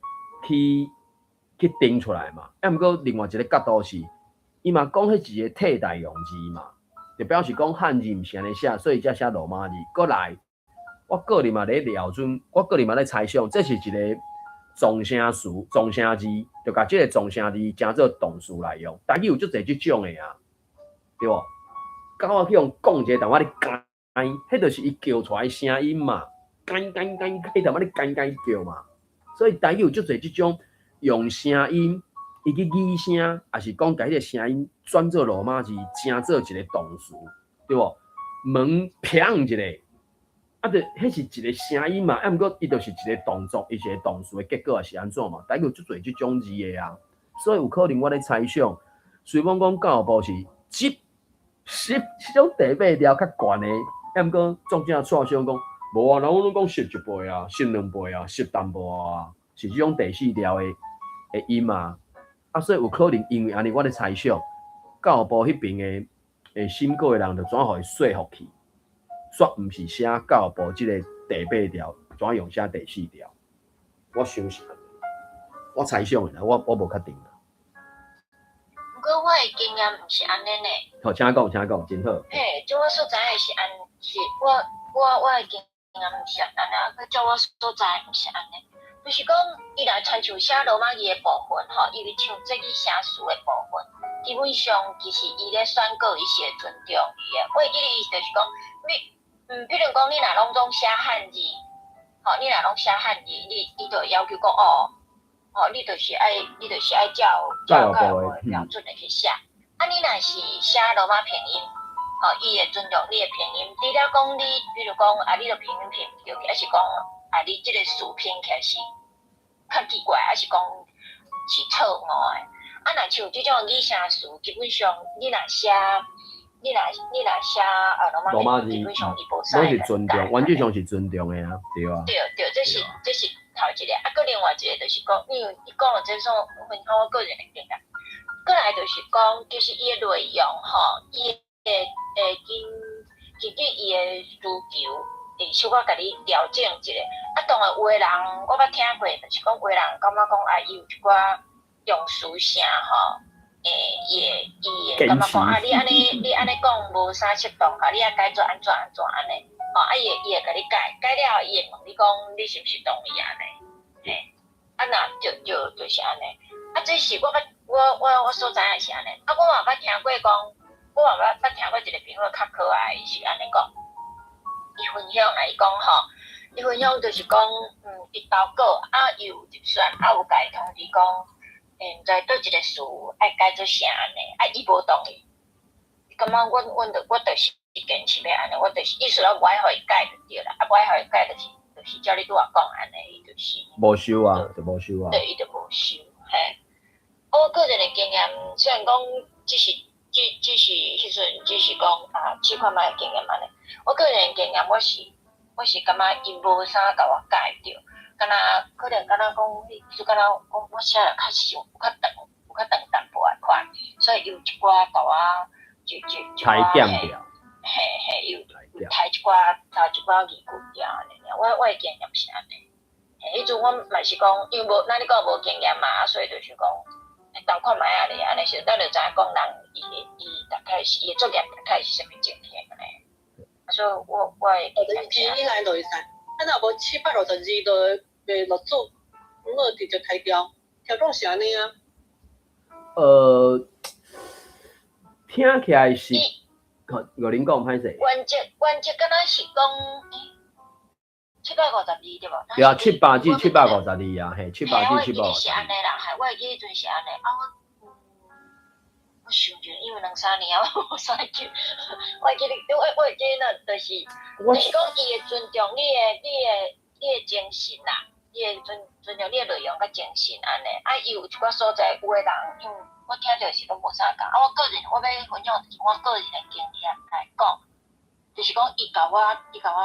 去定出來嘛。啊，毋過另外一個角度是，伊嘛講彼一個替代用字嘛，就表示講漢字毋是按呢寫，所以才寫羅馬字。閣來，我個人嘛咧料準，我個人嘛咧猜想，這是一個狀聲詞、狀聲字，就共這個狀聲字成做動詞來用。台語有足濟這種的啊，對無？狗仔去予講一個淡薄咧該，彼就是伊叫出來聲音嘛，該該該該淡薄咧該該叫嘛。所以台語有足濟這種用聲音，伊去擬聲，抑是講共彼個聲音轉做羅馬字，成做一個動詞，對無？門砰一下，啊，就彼是一個聲音嘛，啊，毋過伊就是一個動作，伊是一個動詞的結果，抑是按怎嘛？台語有足濟這種字的啊，所以有可能我咧猜想，雖罔講教育部是集、翕這種地八調較懸的，啊，毋過作者掣手講，無啊，人阮攏講翕一倍啊，翕兩倍啊，翕淡薄啊，是這種第四調的音啊，啊，所以有可能因為按呢，我咧猜想，教育部彼爿的審稿的人就怎予伊說服去，煞毋是寫教育部這個第八調，怎用寫第四調？我想是按呢，我猜想的啦，我無確定啦。毋過我的經驗毋是按呢呢。好，請講，請講，真好。嘿，就我所知的是按，是我的經驗毋是按呢，啊，閣照我所知毋是按呢。就是講，伊若親像寫羅馬字的部分吼，伊像這個寫詞的部分，基本上其實伊咧選稿，伊是會尊重伊的。我會記得意思就是講，你，比如講你若攏總寫漢字，吼，你若攏寫漢字，伊就會要求講，哦，吼，你就是愛照教育部的標準來去寫。啊，你若是寫羅馬拼音，吼，伊會尊重你的拼音。除了講你，比如講啊，你的拼音拼毋對去，抑是講啊，你這個詞拼起來是較奇怪，抑是講是錯誤的。啊，若像這種擬聲詞，基本上你若寫羅馬字，基本上伊無使攏是尊重，原則上是尊重的啊，對啊。對對，這是頭一個，啊，閣另外一個就是講，因為伊講了這種分享我個人的經驗。閣來就是講，其實伊的內容吼，伊會根據伊的需求，會小可共你調整一下。啊，當然有的人我捌聽過，就是講有的人感覺講啊，伊有一寡用詞啥吼，伊會感覺講啊，你按呢講無啥適當，啊，你愛改做按怎按怎按呢？吼，啊，伊會共你改，改了後伊會問你講，你是毋是同意按呢？嘿，啊，若就是按呢。啊，這是我捌我所知影是按呢。啊，我嘛捌聽過講，我嘛捌聽過一個朋友較可愛，伊是按呢講，伊分享啦，伊講吼，伊分享就是講，伊投稿啊，伊有入選，啊有共伊通知講，毋知佗一個詞愛改做啥按呢，啊，伊無同意，伊感覺阮就是堅持欲按呢，我就是意思我無愛予伊改就對啦，啊，無愛予伊改就是照你拄仔講按呢，伊就是無收啊，就無收啊。對，伊就無收，嘿。我個人的經驗，雖然講只是彼陣只是講啊，試看覓經驗按呢。我個人的經驗，我是感覺伊無啥共我改著，敢若可能敢若講，就敢若講我寫得較長，有較長，有較長淡薄仔款，所以有一寡共我一寡裁減掉。嘿嘿，有裁一寡字句掉按呢。我的經驗是按呢。嘿，彼陣我嘛是講，因為無，咱你講無經驗嘛，所以就是講。鬥看覓仔咧，按呢時陣咱就知影講人伊大概是伊的作業大概是啥物情形按呢。所以我會一支以來就會使，啊若無752就袂錄取，阮就直接開掉，聽講是按呢啊。聽起來是，有恁講歹勢。原則敢若是講752對無？對啊，700至752啊，嘿，700至752。是按呢啦，嘿，我會記彼陣是按呢，啊我，我想著，因為兩三年啊，我無啥記，我會記得，我會記得，就是講伊會尊重你的精神啦，你會尊尊重你的內容佮精神按呢。啊，伊有一寡所在有的人，因為我聽著是攏無啥仝。啊，我個人我欲分享就是我個人的經驗來講，就是講伊共我伊共我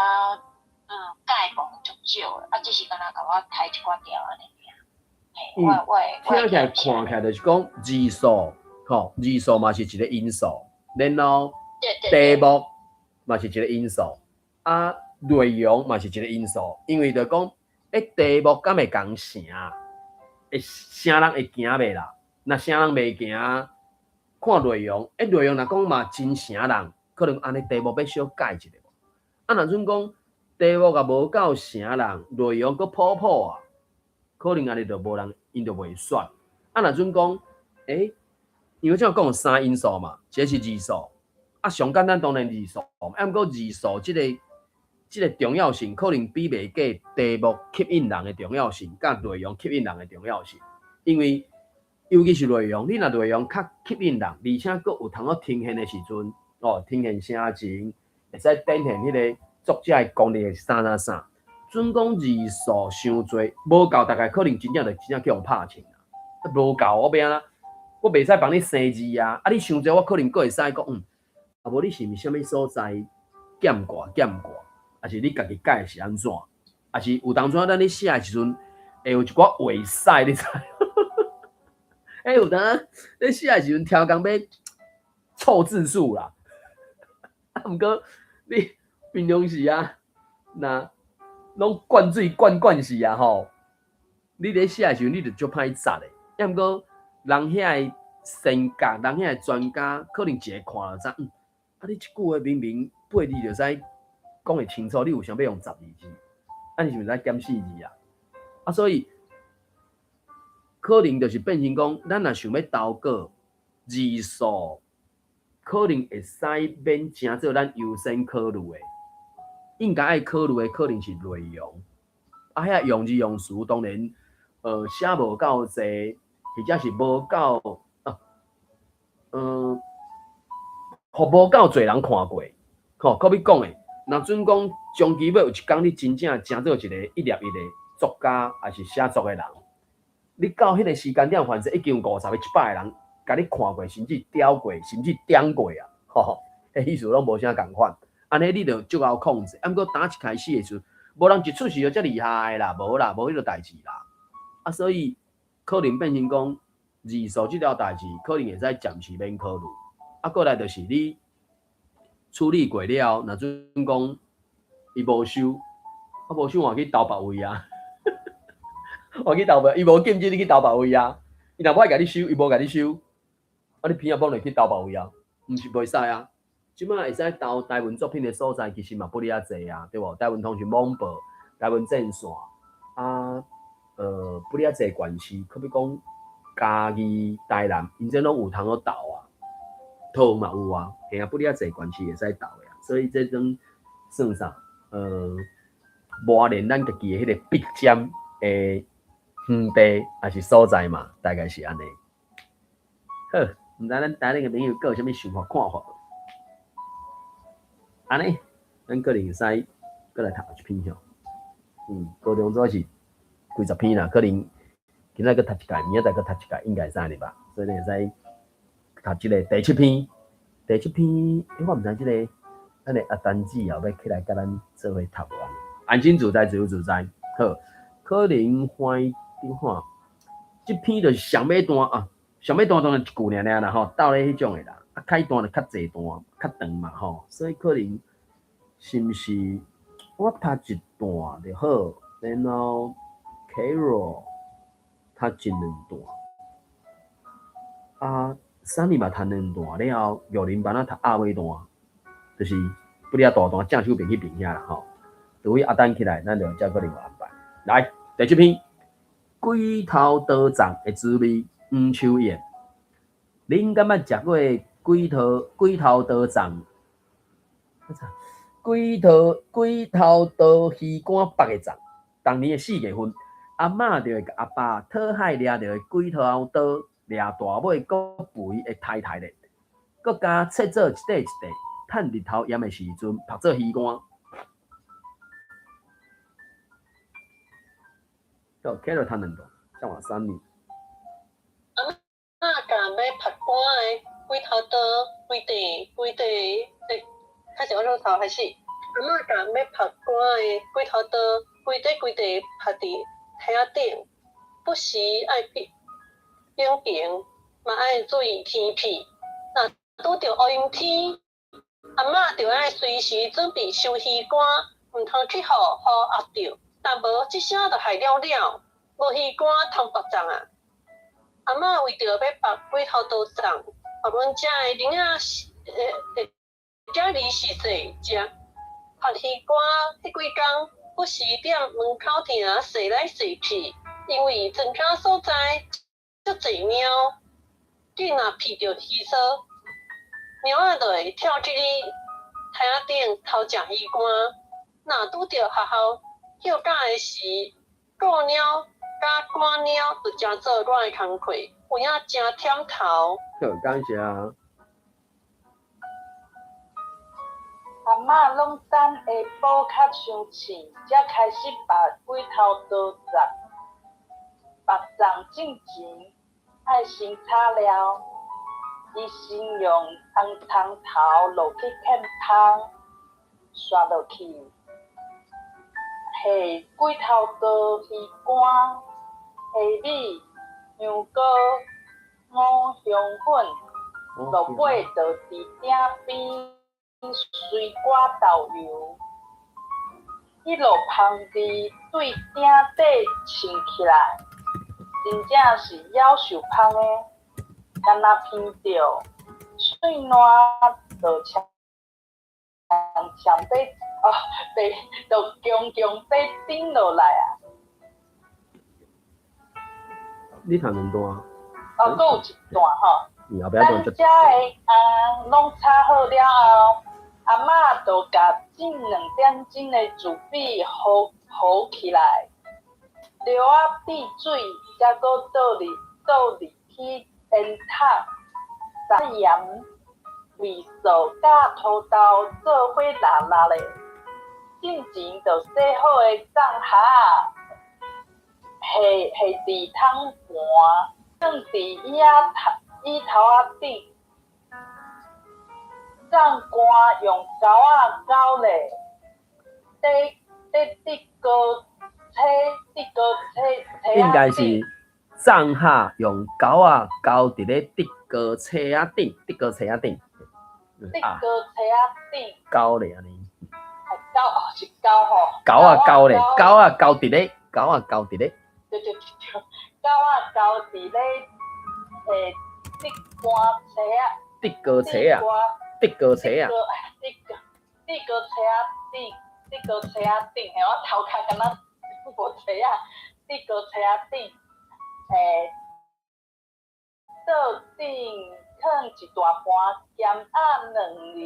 教的部分足少的，啊，只是干焦共我刣一寡條按呢爾。嘿，我我聽起來看起來就是講字數，吼，字數嘛是一個因素，然後題目嘛是一個因素，啊，內容嘛是一個因素，因為就講，欸，題目敢會仝成，會啥人會行袂啦？若啥人袂行，看內容，欸，內容若講嘛真成人，可能按呢題目欲小改一下無？啊，若準講題目也無夠成人，內容閣普普啊，可能按呢就無人，𪜶就袂選。啊，若準講，欸，因為這講有三因素嘛，一個是字數，啊，上簡單當然字數，啊，毋過字數這個重要性可能比袂過題目吸引人的重要性，佮內容吸引人的重要性。因為尤其是內容，你若內容較吸引人，而且閣有通好呈現的時陣，哦，呈現聲情，會使展現彼個作者的功力是啥啥啥。準講字數傷濟，無夠，大概可能真正就真正去予拍槍啊！無夠，我欲按怎？我袂使幫你生字啊！啊，你傷濟，我可能閣會使講，啊，無你是毋是啥物所在減掛減掛，抑是你家己改是按怎？抑是有當陣咱咧寫的時陣，會有一寡話使，你知？欸，有當咧寫的時陣，超工欲湊字數啦。啊，毋過你平常時啊，若攏灌水灌慣勢啊吼，你咧寫的時陣，你就足歹紮的。抑毋過人遐的先覺，人遐的專家，可能一下看就知，啊，你這句話明明八字就使講會清楚，你為啥欲用12字？啊，你是毋是減四字啊？啊，所以可能就是變成講，咱若想欲投稿字數，可能會使免成做咱優先考慮的，應該愛考慮的可能是內容。啊，遐用字用詞當然，寫無夠濟，或者是無夠啊，予無夠濟人看過，吼，可比講的，若準講終其尾有一工你真正成做一個一粒一的作家，抑是寫作的人，你到彼個時間點，反正已經有50個、100個人共你看過，甚至刁過，甚至點過啊，吼，彼意思攏無啥仝款。按呢你就足𠢕控制。啊，毋過打一開始的時陣，無人一出世就遮厲害啦，無啦，無彼個代誌啦。啊，所以可能變成講字數這條代誌，可能會使暫時免考慮。啊，過來就是你處理過了，若準講伊無收，啊無收嘛去投別位啊，嘛去投別，伊無禁止你去投別位啊。伊若無愛共你收，伊無共你收，啊你偏仔罔會去投別位啊？毋是袂使啊。這擺會使投台文作品的所在，其實嘛不哩遐濟啊，對無？台文通訊網報、台文戰線啊，不哩遐濟縣市，可比講嘉義、台南，𪜶這攏有通好投啊，桃園嘛有啊，嘿啊，不哩遐濟縣市會使投的啊，所以這種算啥？磨練咱家己的彼個筆尖的園地，抑是所在嘛，大概是按呢。好，毋知咱台南的朋友閣有啥物想法看法無？按呢，咱可能會使閣來讀一篇吼。高中主是幾十篇啦，可能今仔閣讀一屆，明仔載閣讀一屆，應該會使咧吧？所以咱會使讀這個第七篇。第七篇，欸，我毋知這個咱的阿丹姊後欲起來共咱做伙讀無按呢？安心自在，自由自在，好，可能歡喜看，這篇就是上尾段啊，上尾段當然一句爾爾啦吼，鬥咧彼種的啦，啊開段就較濟段，較長嘛吼，所以可能是毋是我讀一段就好，然後 Carol 讀一兩段，啊，Sunny 嘛讀兩段了後，玉林班仔讀後尾段，就是不哩遐大段正手邊彼邊遐啦吼。除非阿丹起來，咱就才可能有安排。來，第七篇，鬼頭刀粽的滋味，黃秋燕。恁敢捌食過鬼頭刀粽？鬼頭刀魚乾縛的粽？逐年的4月份，阿嬤就會共阿爸討海掠著的鬼頭刀，掠大尾閣肥的刣刣咧，閣共切做一塊一塊，趁日頭炎的時陣，縛做魚乾。好，Carol 讀兩段，再換三年。阿嬤共欲曝乾的鬼頭刀，規塊規塊，欸，開始按怎頭開始。阿嬤共欲曝乾的鬼頭刀，規塊規塊曝佇梯仔頂，不時愛變變平，嘛愛注意天氣。若拄著烏陰天，阿嬤就愛隨時準備收魚竿，毋通去予雨壓著，若無這聲就害了了，無魚竿通曝粽啊！阿嬤為著欲曝鬼頭刀粽，予阮遮的囡仔欸，囝兒細細食。曝魚乾彼幾工，不時踮門口埕踅來踅去，因為莊跤所在足濟貓，緊若闻著魚臊，貓仔就會跳去梯仔頂偷食魚乾。若拄著學校歇假的時，顧貓佮趕貓就成做我的工課，有影誠忝頭。好，感謝。阿嬤攏等下晡較傷凊，才開始曝鬼頭刀粽。曝粽進前，愛先炒料。伊先用紅蔥頭落去劵香，煞落去下鬼頭刀魚乾、蝦米、香膏、五香粉，落尾就佇鼎邊隨掛豆油。彼落香味對鼎底衝起來，真正是夭壽芳的，敢若聞著，喙瀾就戕戕欲哦，袂就強強欲頂落來啊！你讀兩段。哦，閣有一段吼。你後壁段咱遮的餡攏炒好了後，阿嬤就共進2點鐘的糯米和和起來，料仔滴水，才閣倒入去煙筒，撒鹽、味素佮土豆做伙抐抐咧。進前就洗好的粽盒仔，下下佇桶盤，放佇椅仔頭椅頭仔頂。粽乾用鈎仔勾咧，底底竹篙车竹篙车车應該是粽盒用鈎仔勾佇咧竹篙車仔頂，竹篙車仔頂。竹篙車仔頂。勾咧按呢。係勾哦，是勾吼。鈎仔勾咧，鈎仔勾佇咧，鈎仔勾佇咧。對對對對，鈎仔勾佇咧，欸，竹竿車仔。竹篙車仔。竹篙車仔。竹篙竹篙車仔頂，竹篙車仔頂，嘿，我頭殼敢若無車仔，竹篙車仔頂，欸，桌頂囥一大盤鹹鴨卵仁，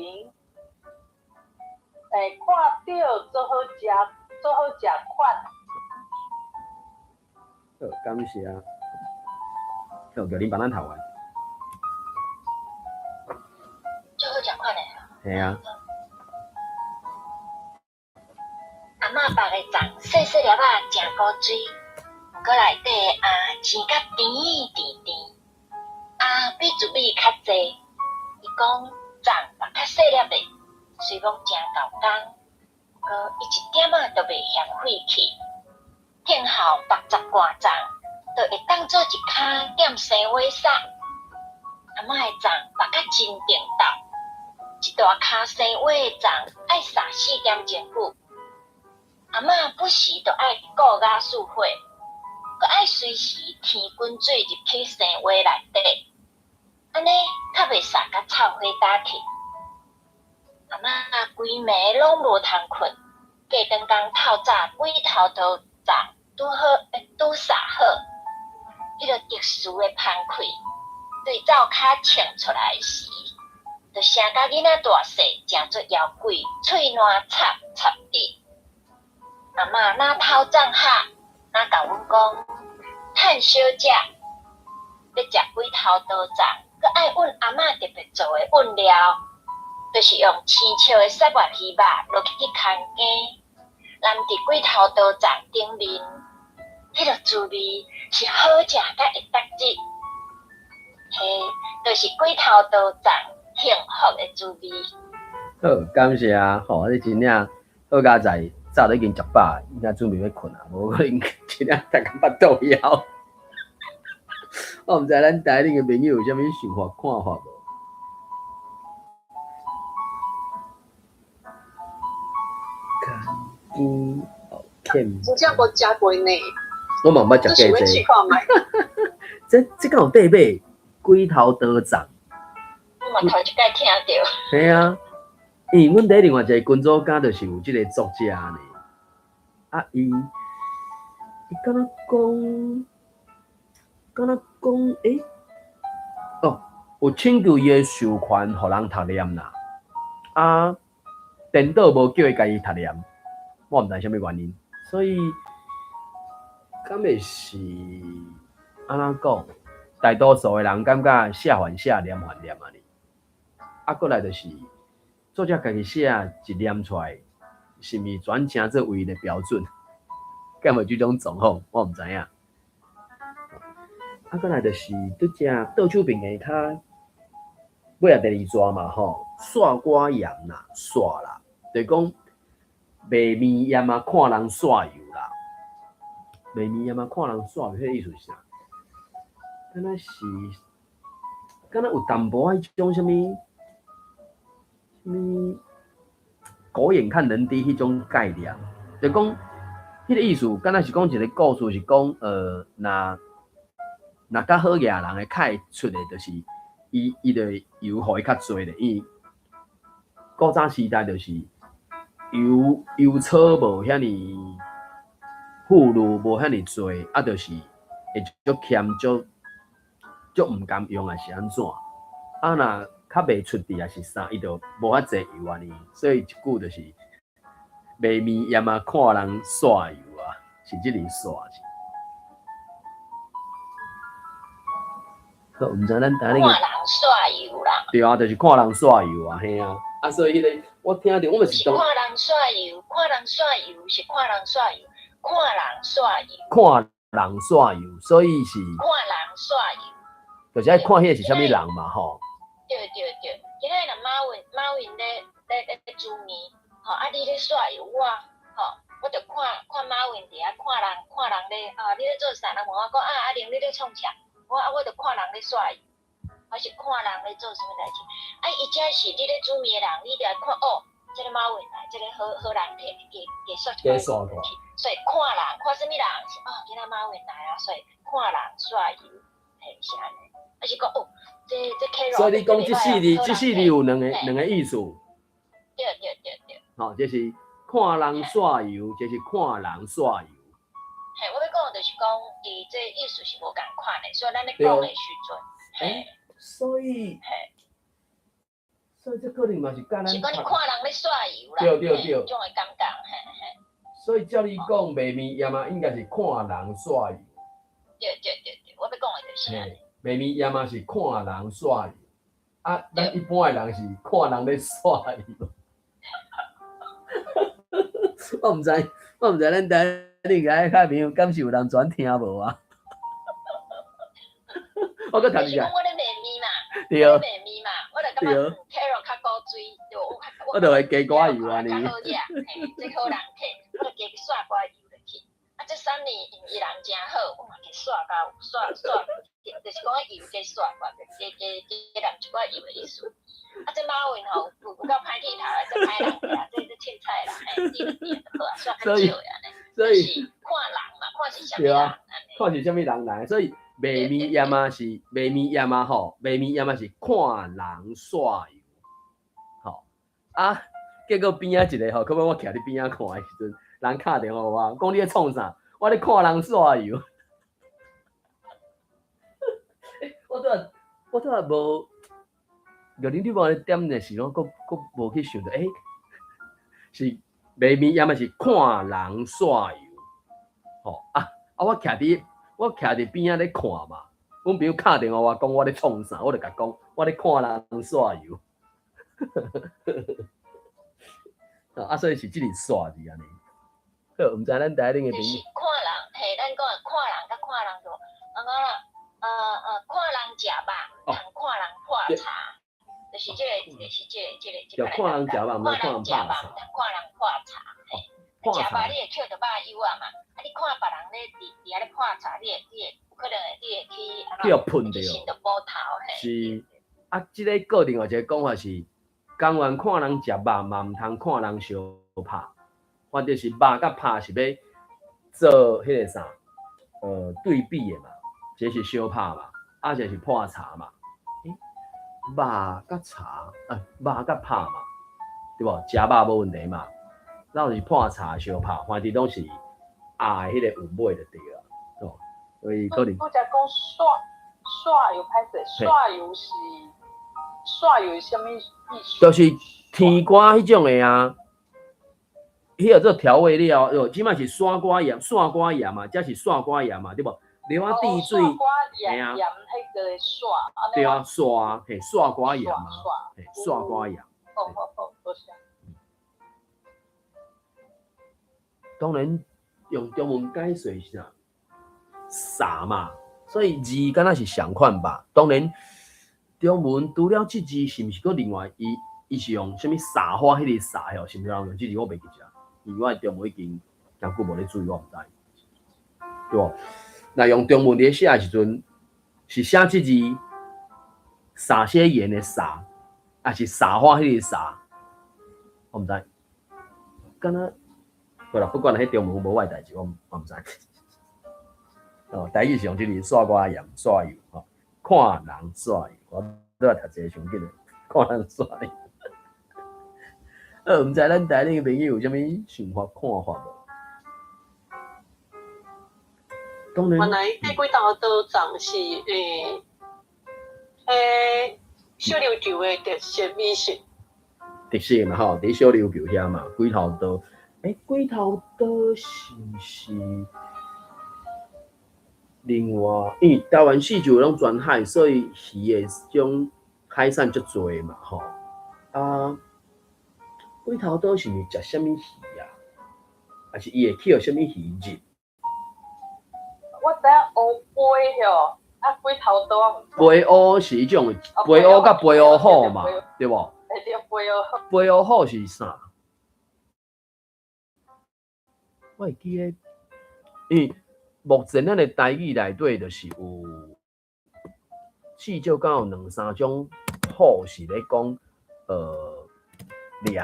欸，看著足好食，足好食款。好，感謝。好，叫恁幫咱讀完。足好食款的。嘿啊。阿嬤曝的粽細細粒仔，誠古錐，毋過內底的餡煎甲甜甜甜，餡比糯米較濟。伊講粽曝較細粒的，雖罔誠夠工，毋過伊一點仔都袂嫌費氣。天后曝10罐粽，就會當做一跤點生活衫。阿嬤的粽曝甲真定斗，一大跤生活的粽愛曬4點鐘久。阿嬤不時就愛顧瓦斯火，閣愛隨時添滾水入去生活內底，按呢較袂曬甲臭火焦去。阿嬤規暝攏無通睏，隔轉工透早鬼頭刀粽拄好拄曬好，彼个特殊的芳氣對灶跤衝出來時，就聲甲囡仔大細誠做枵鬼，喙瀾插插佇。阿嬤若偷粽盒，若共阮講，趁小食，欲食鬼頭刀粽，閣愛阮阿嬤特別做的韻料，就是用生笑的雪月魚肉落去牽羹，淋佇鬼頭刀粽頂面。彼个滋味是好食甲會得志，嘿，就是鬼頭刀粽幸福的滋味。好，感謝吼，你真正好佳哉，早就已經食飽，應該準備欲睏啊，無可能真正逐工腹肚枵。我毋知咱台頂的朋友有啥物想法看法無？真正無食過呢。我嘛毋捌食過這個。這這敢有得買？鬼頭刀粽。我嘛頭一擺聽著。嘿啊，因為阮佇另外一個群組敢就是有這個作者呢。啊，伊伊敢若講，敢若講，欸，哦，有請求伊的授權，予人讀念啦。啊，顛倒無叫伊家己讀念，我毋知啥物原因，所以敢會是按怎講？大多數的人感覺寫還寫，念還念按呢。啊，閣來就是作者家己寫一念出來，是毋是全成做唯一的標準？敢有這種狀況，我毋知影。啊，閣來就是拄只倒手邊的較尾仔第二逝嘛吼，煞寡鹽啦，煞啦，就是講賣麵鹽啊，看人煞油啦，賣麵鹽啊，看人煞油，彼個意思是啥？敢若是，敢若有淡薄仔彼種啥物，啥物狗眼看人低彼種概念，就講彼個意思，敢若是講一個故事，是講若若較好額人會較會出的，就是伊伊就油予伊較濟咧，因為古早時代就是油油草無遐爾富裕，無遐爾濟，啊，就是會足儉足。足毋甘用抑是按怎？啊，若較袂出佇抑是啥，伊就無遐濟油按呢。所以一句就是賣麵鹽啊，看人煞油啊，是這個煞字。好，毋知咱台頂。看人煞油啦。對啊，就是看人煞油啊，嘿啊。啊，所以彼個我聽著，我嘛是當。看人煞油，看人煞油是看人煞油，看人煞油。看人煞油，所以是。看人煞油。就是愛看彼個是啥物人嘛，吼。對對對，今仔日若馬雲馬雲咧咧咧煮麵，吼啊你咧煞油我，吼我就看看馬雲佇遐看人看人咧啊，你咧做啥？人問我講啊阿玲你咧創啥？我啊我就看人咧煞油，還是看人咧做啥物代誌？啊伊這是你咧煮麵的人，你就愛看哦，這个馬雲來，這个好好人客加加煞一寡油去，所以看人看啥物人是哦，今仔馬雲來啊，所以看人煞油，嘿是按呢。還是講哦，這這客所以你講這四字，這四字有兩个兩個意思。對對對對。吼，這是看人煞油，這是看人煞油。嘿，我欲講的就是講，伊這意思是無仝款的，所以咱咧講的時陣，嘿。所以，嘿，所以這可能嘛是佮咱。是講你看人咧煞油啦，對對對，這種的感覺，嘿嘿。所以照你講，賣麵鹽啊，應該是看人煞油。對對對對，我欲講的就是按呢。賣麵鹽嘛是看人煞油，啊，咱一般的人是看人咧煞油。我毋知，我毋知咱台頂個較朋友敢是有人轉聽無啊？我閣讀一下。我咧賣麵嘛，對。我咧賣麵嘛，我就感覺 Carol 較古錐，對，我較我就會加寡油按呢。較好食，嘿，這好人客，我就加煞寡油落去。啊，這三年因為伊人誠好，我嘛加煞到煞煞。就是講油加煞寡，加加加淋一寡油的意思。啊，這馬雲吼有有夠歹鐵頭的，這歹人客，這這凊彩啦，嘿，點就點就好啊，煞較少的按呢。所以就是看人嘛，看是啥物人按呢。看是啥物人來，所以賣麵鹽啊是賣麵鹽啊吼，賣麵鹽啊是看人煞油，吼啊，結果邊仔一個吼，可欲我徛佇邊仔看的時陣，人敲電話予我，講你咧創啥？我咧看人煞油。我拄仔，我拄仔無，玉玲你無咧點的時，我閣閣無去想著，欸，是賣麵鹽嘛是看人煞油，吼啊啊！我徛佇我徛佇邊仔咧看嘛，阮朋友敲電話我講我咧創啥，我就共講我咧看人煞油。啊，所以是這個煞字按呢。好，毋知咱台頂的朋友。就是看人，嘿，咱講的看人佮看人就，啊講啦，看人食肉，毋通看人泡茶，就是這個，就是這個，這個，這個。看人食肉，毋通看人泡茶。毋通看人泡茶，嘿。食肉你會抾著肉油啊嘛，啊你看別人咧佇佇遐咧泡茶，你會你會有可能會你會去去予噴著。心就無頭嘿。是，啊，這个閣另外一个講法是，甘願看人食肉，嘛毋通看人相拍。反正是肉佮拍是欲做彼个啥，對比的嘛，一個是相拍嘛，啊一個是泡茶嘛。欸，肉佮茶，啊，肉佮拍嘛，對無？食肉無問題嘛，然後是泡茶相拍，反正攏是啊的彼個韻尾就對啊，哦，所以可能。拄才講煞煞油歹勢，煞油是煞油是啥物意思？就是甜瓜彼種的啊。彼個做調味料，哦，這擺是沙瓜鹽、沙瓜鹽嘛，這是沙瓜鹽嘛，對無？硫仔滴水，嘿啊，鹽彼個沙，對啊，沙，嘿，沙瓜鹽嘛，嘿，沙瓜鹽。好好好，多謝。當然，用中文解說是啥？撒嘛，所以字敢若是仝款吧？當然，中文除了這字，是毋是閣另外伊伊是用啥物撒花彼個撒吼？是毋是用這字我袂記得。因為我中文已經誠久無咧注意，我毋知，對無？若用中文佇咧寫的時陣，是寫這字撒些鹽的撒，抑是撒花彼個撒？我毋知。敢若，好啦，不管彼中文無我的代誌，我我毋知。哦，台語是用這個沙瓜鹽、沙油吼，看人沙油，我拄仔讀這個傷緊的，看人沙油。毋知咱台頂的朋友有啥物想法看法無？當然。原來彼幾頭刀粽是彼小琉球的特色美食。特色嘛吼，佇小琉球遐嘛，鬼頭刀。欸，鬼頭刀是毋是？另外，因為台灣四周攏全海，所以魚的種海產足濟嘛吼。啊，鬼頭刀是毋是食啥物魚啊？抑是伊會去予啥物魚入？我知影烏龜吼，啊鬼頭刀我毋知。飛烏是彼種，飛烏佮飛烏虎嘛，對無？欸對，飛烏虎。飛烏虎是啥？我會記得，因為目前咱的台語內底就是有至少敢有兩三種虎是咧講，掠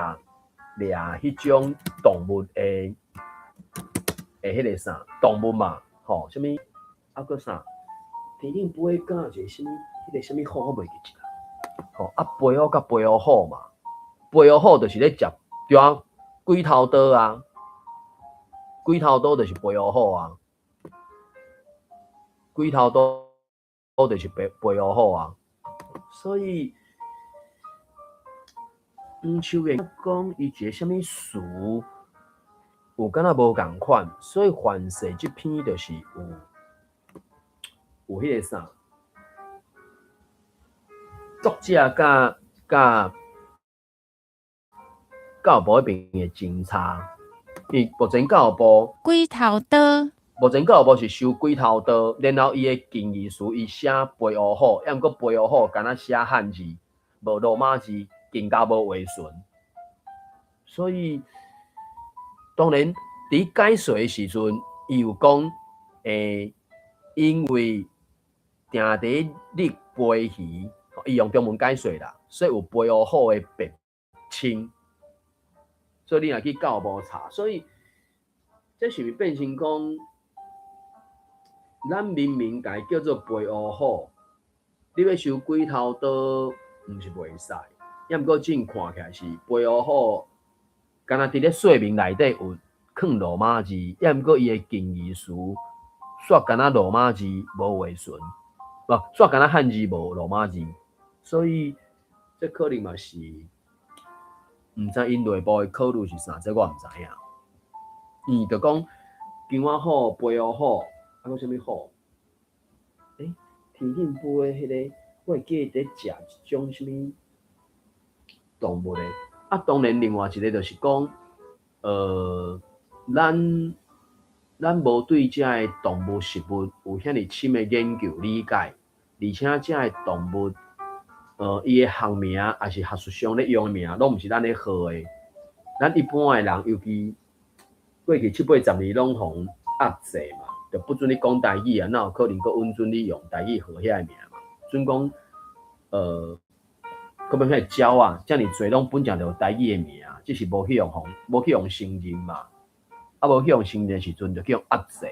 掠彼種動物的的彼個啥動物嘛，吼，啥物啊閣啥？天頂飛敢一個啥物？彼個啥物虎我袂記得啦。吼，啊飛烏佮飛烏虎嘛，飛烏虎就是咧食對啊，鬼頭刀啊，鬼頭刀就是飛烏虎啊，鬼頭刀就是飛飛烏虎啊，所以黃秋燕講伊一个啥物詞有敢若無仝款，所以凡勢這篇就是有有彼个啥作者佮佮教育部彼爿的偵查，因為目前教育部鬼頭刀，目前教育部是收鬼頭刀，然後伊的近義詞伊寫飛烏虎，抑毋過飛烏虎敢若寫漢字，無羅馬字，更加無話順。所以當然佇解說的時陣，伊有講，因為定佇咧飛魚，伊用中文解說啦，所以有飛烏虎的別稱。所以你若去教育部查，所以這是毋是變成講，咱明明共伊叫做飛烏虎，你欲收鬼頭刀，毋是袂使，抑毋過真看起來是飛烏虎，敢若佇咧說明內底有囥羅馬字，抑毋過伊的近義詞煞敢若羅馬字無話順，無煞敢若漢字無羅馬字，所以這可能嘛是。毋知𪜶內部的考慮是啥，這我毋知影。伊就講金碗虎、飛烏虎，啊閣啥物虎？欸，天頂飛的彼个，我會記得佇食一種啥物動物的。啊，當然另外一个就是講，咱咱無對遮个動物食物有遐爾深的研究理解，而且遮个動物，伊的學名抑是學術上咧用的名，攏毋是咱咧號的。咱一般的人，尤其過去七八十年攏予壓制嘛，就不准你講台語啊，哪有可能閣允准你用台語號遐个名嘛？準講，閣欲遐鳥仔，遮爾濟攏本正就有台語的名，只是無去予無去予承認嘛。啊，無去予承認的時陣，就去予壓制。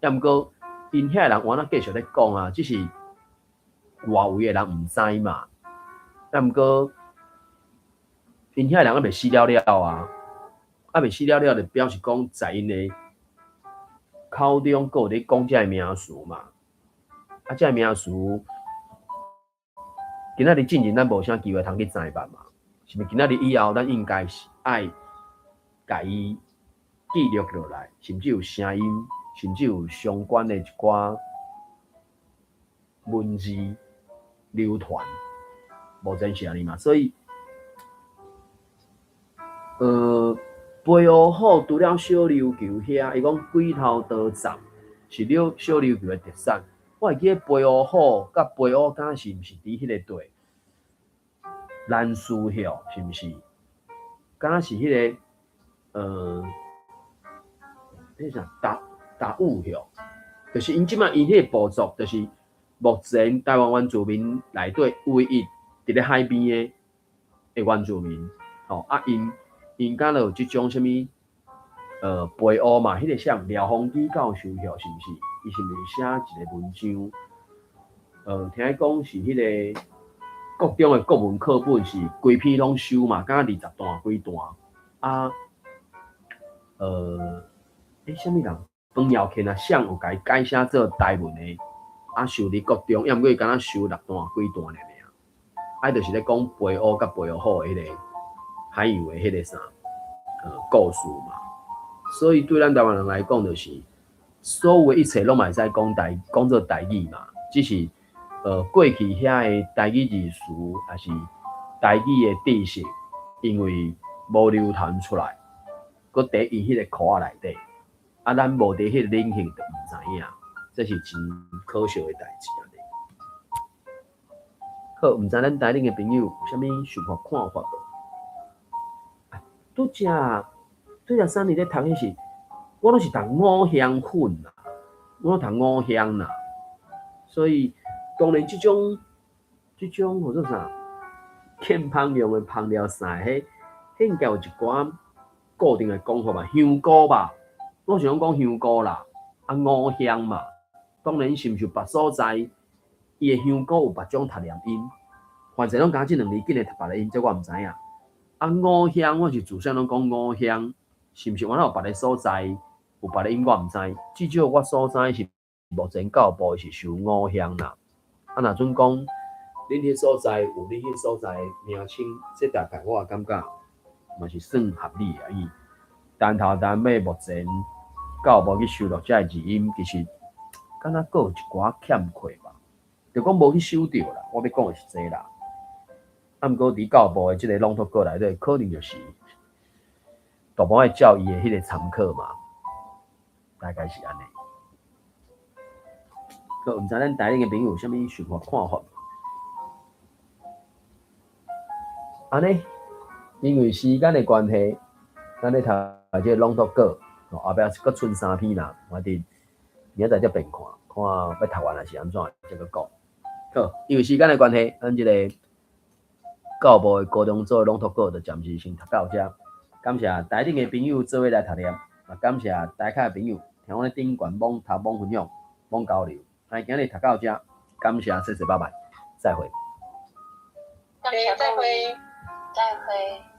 抑毋過，𪜶遐个人原來繼續咧講啊，只是外圍的人毋知嘛。抑毋過，𪜶遐個人猶未死了了啊，猶未死了了，就表示講在𪜶的口中閣有咧講這个名詞嘛。啊，這个名詞，今仔日進前咱無啥機會通去知捌嘛，是毋是？今仔日以後，咱應該是愛共伊記錄落來，甚至有聲音，甚至有相關的一寡文字流傳，目前是按呢嘛，所以，飛烏虎除了小琉球遐，伊講鬼頭刀藏是了小琉球的特產。我會記得飛烏虎佮飛烏敢是毋是佇彼個地蘭嶼遐，是毋是？敢若是彼个彼啥達達悟遐，就是𪜶這擺𪜶彼個部族，就是目前台灣原住民內底唯一佇咧海邊的原住民，吼啊𪜶敢若有這種啥物飛烏嘛，彼個啥廖鴻基教授遐，是毋是？伊是毋是寫一個文章？聽講是彼個國中的國文課本是規篇攏收嘛，敢若20段幾段啊？啥物人？彭耀谦啊，誰有共伊改寫做台文的？啊，收佇國中，抑毋過伊敢若收六段幾段爾爾。啊，就是咧講飛烏佮飛烏虎的彼個海洋的彼個啥故事嘛。所以對咱台灣人來講，就是所有的一切攏嘛會使講台講做台語嘛，只是過去遐个台語字詞，抑是台語的知識，因為無流傳出來，閣佇𪜶彼個箍仔內底，啊，咱無佇彼個領域就毋知影，這是真可惜的代誌按呢。好，毋知咱台頂的朋友有啥物想法看法無？啊，拄才三年咧讀彼是，我攏是讀五香粉啦，我攏讀五香啦，所以當然這種號做啥，健康用的芳療啥，彼應該有一寡固定的講法吧，香菇吧，我想講香菇啦，啊五香嘛，當然是毋是別所在，伊的香菇有別種讀念音，反正攏敢這兩字緊會讀別个音，這我毋知影。啊五香，我是自細攏講五香，是毋是原來有別个所在有別个音，我毋知。至少我所知是目前教育部是收五香啦。啊，若準講恁彼所在有恁彼所在的名稱，這大概我也感覺嘛是算合理的。伊單頭單尾目前教育部去收錄這个字音，其實敢若閣有一寡欠缺吧，就講無去收著啦。我欲講的是這啦。啊，毋過佇教育部的這個朗讀稿內底，可能就是大部分照伊的彼個參考嘛，大概是按呢。閣毋知咱台頂的朋友有啥物想法看法？按呢，因為時間的關係，咱咧讀這個朗讀稿，後壁閣賰三篇啦，我佇明仔載才變看，看欲讀完還是按怎，才閣講。好，因為時間的關係，咱這個教育部的高中組的朗讀稿就暫時先讀到這。感謝台頂的朋友做伙來讀念，也感謝台下的朋友聽阮咧頂懸網讀網分享、網交流。咱今日讀到這，感謝，謝謝，拜拜，再會。感謝，再會，再會。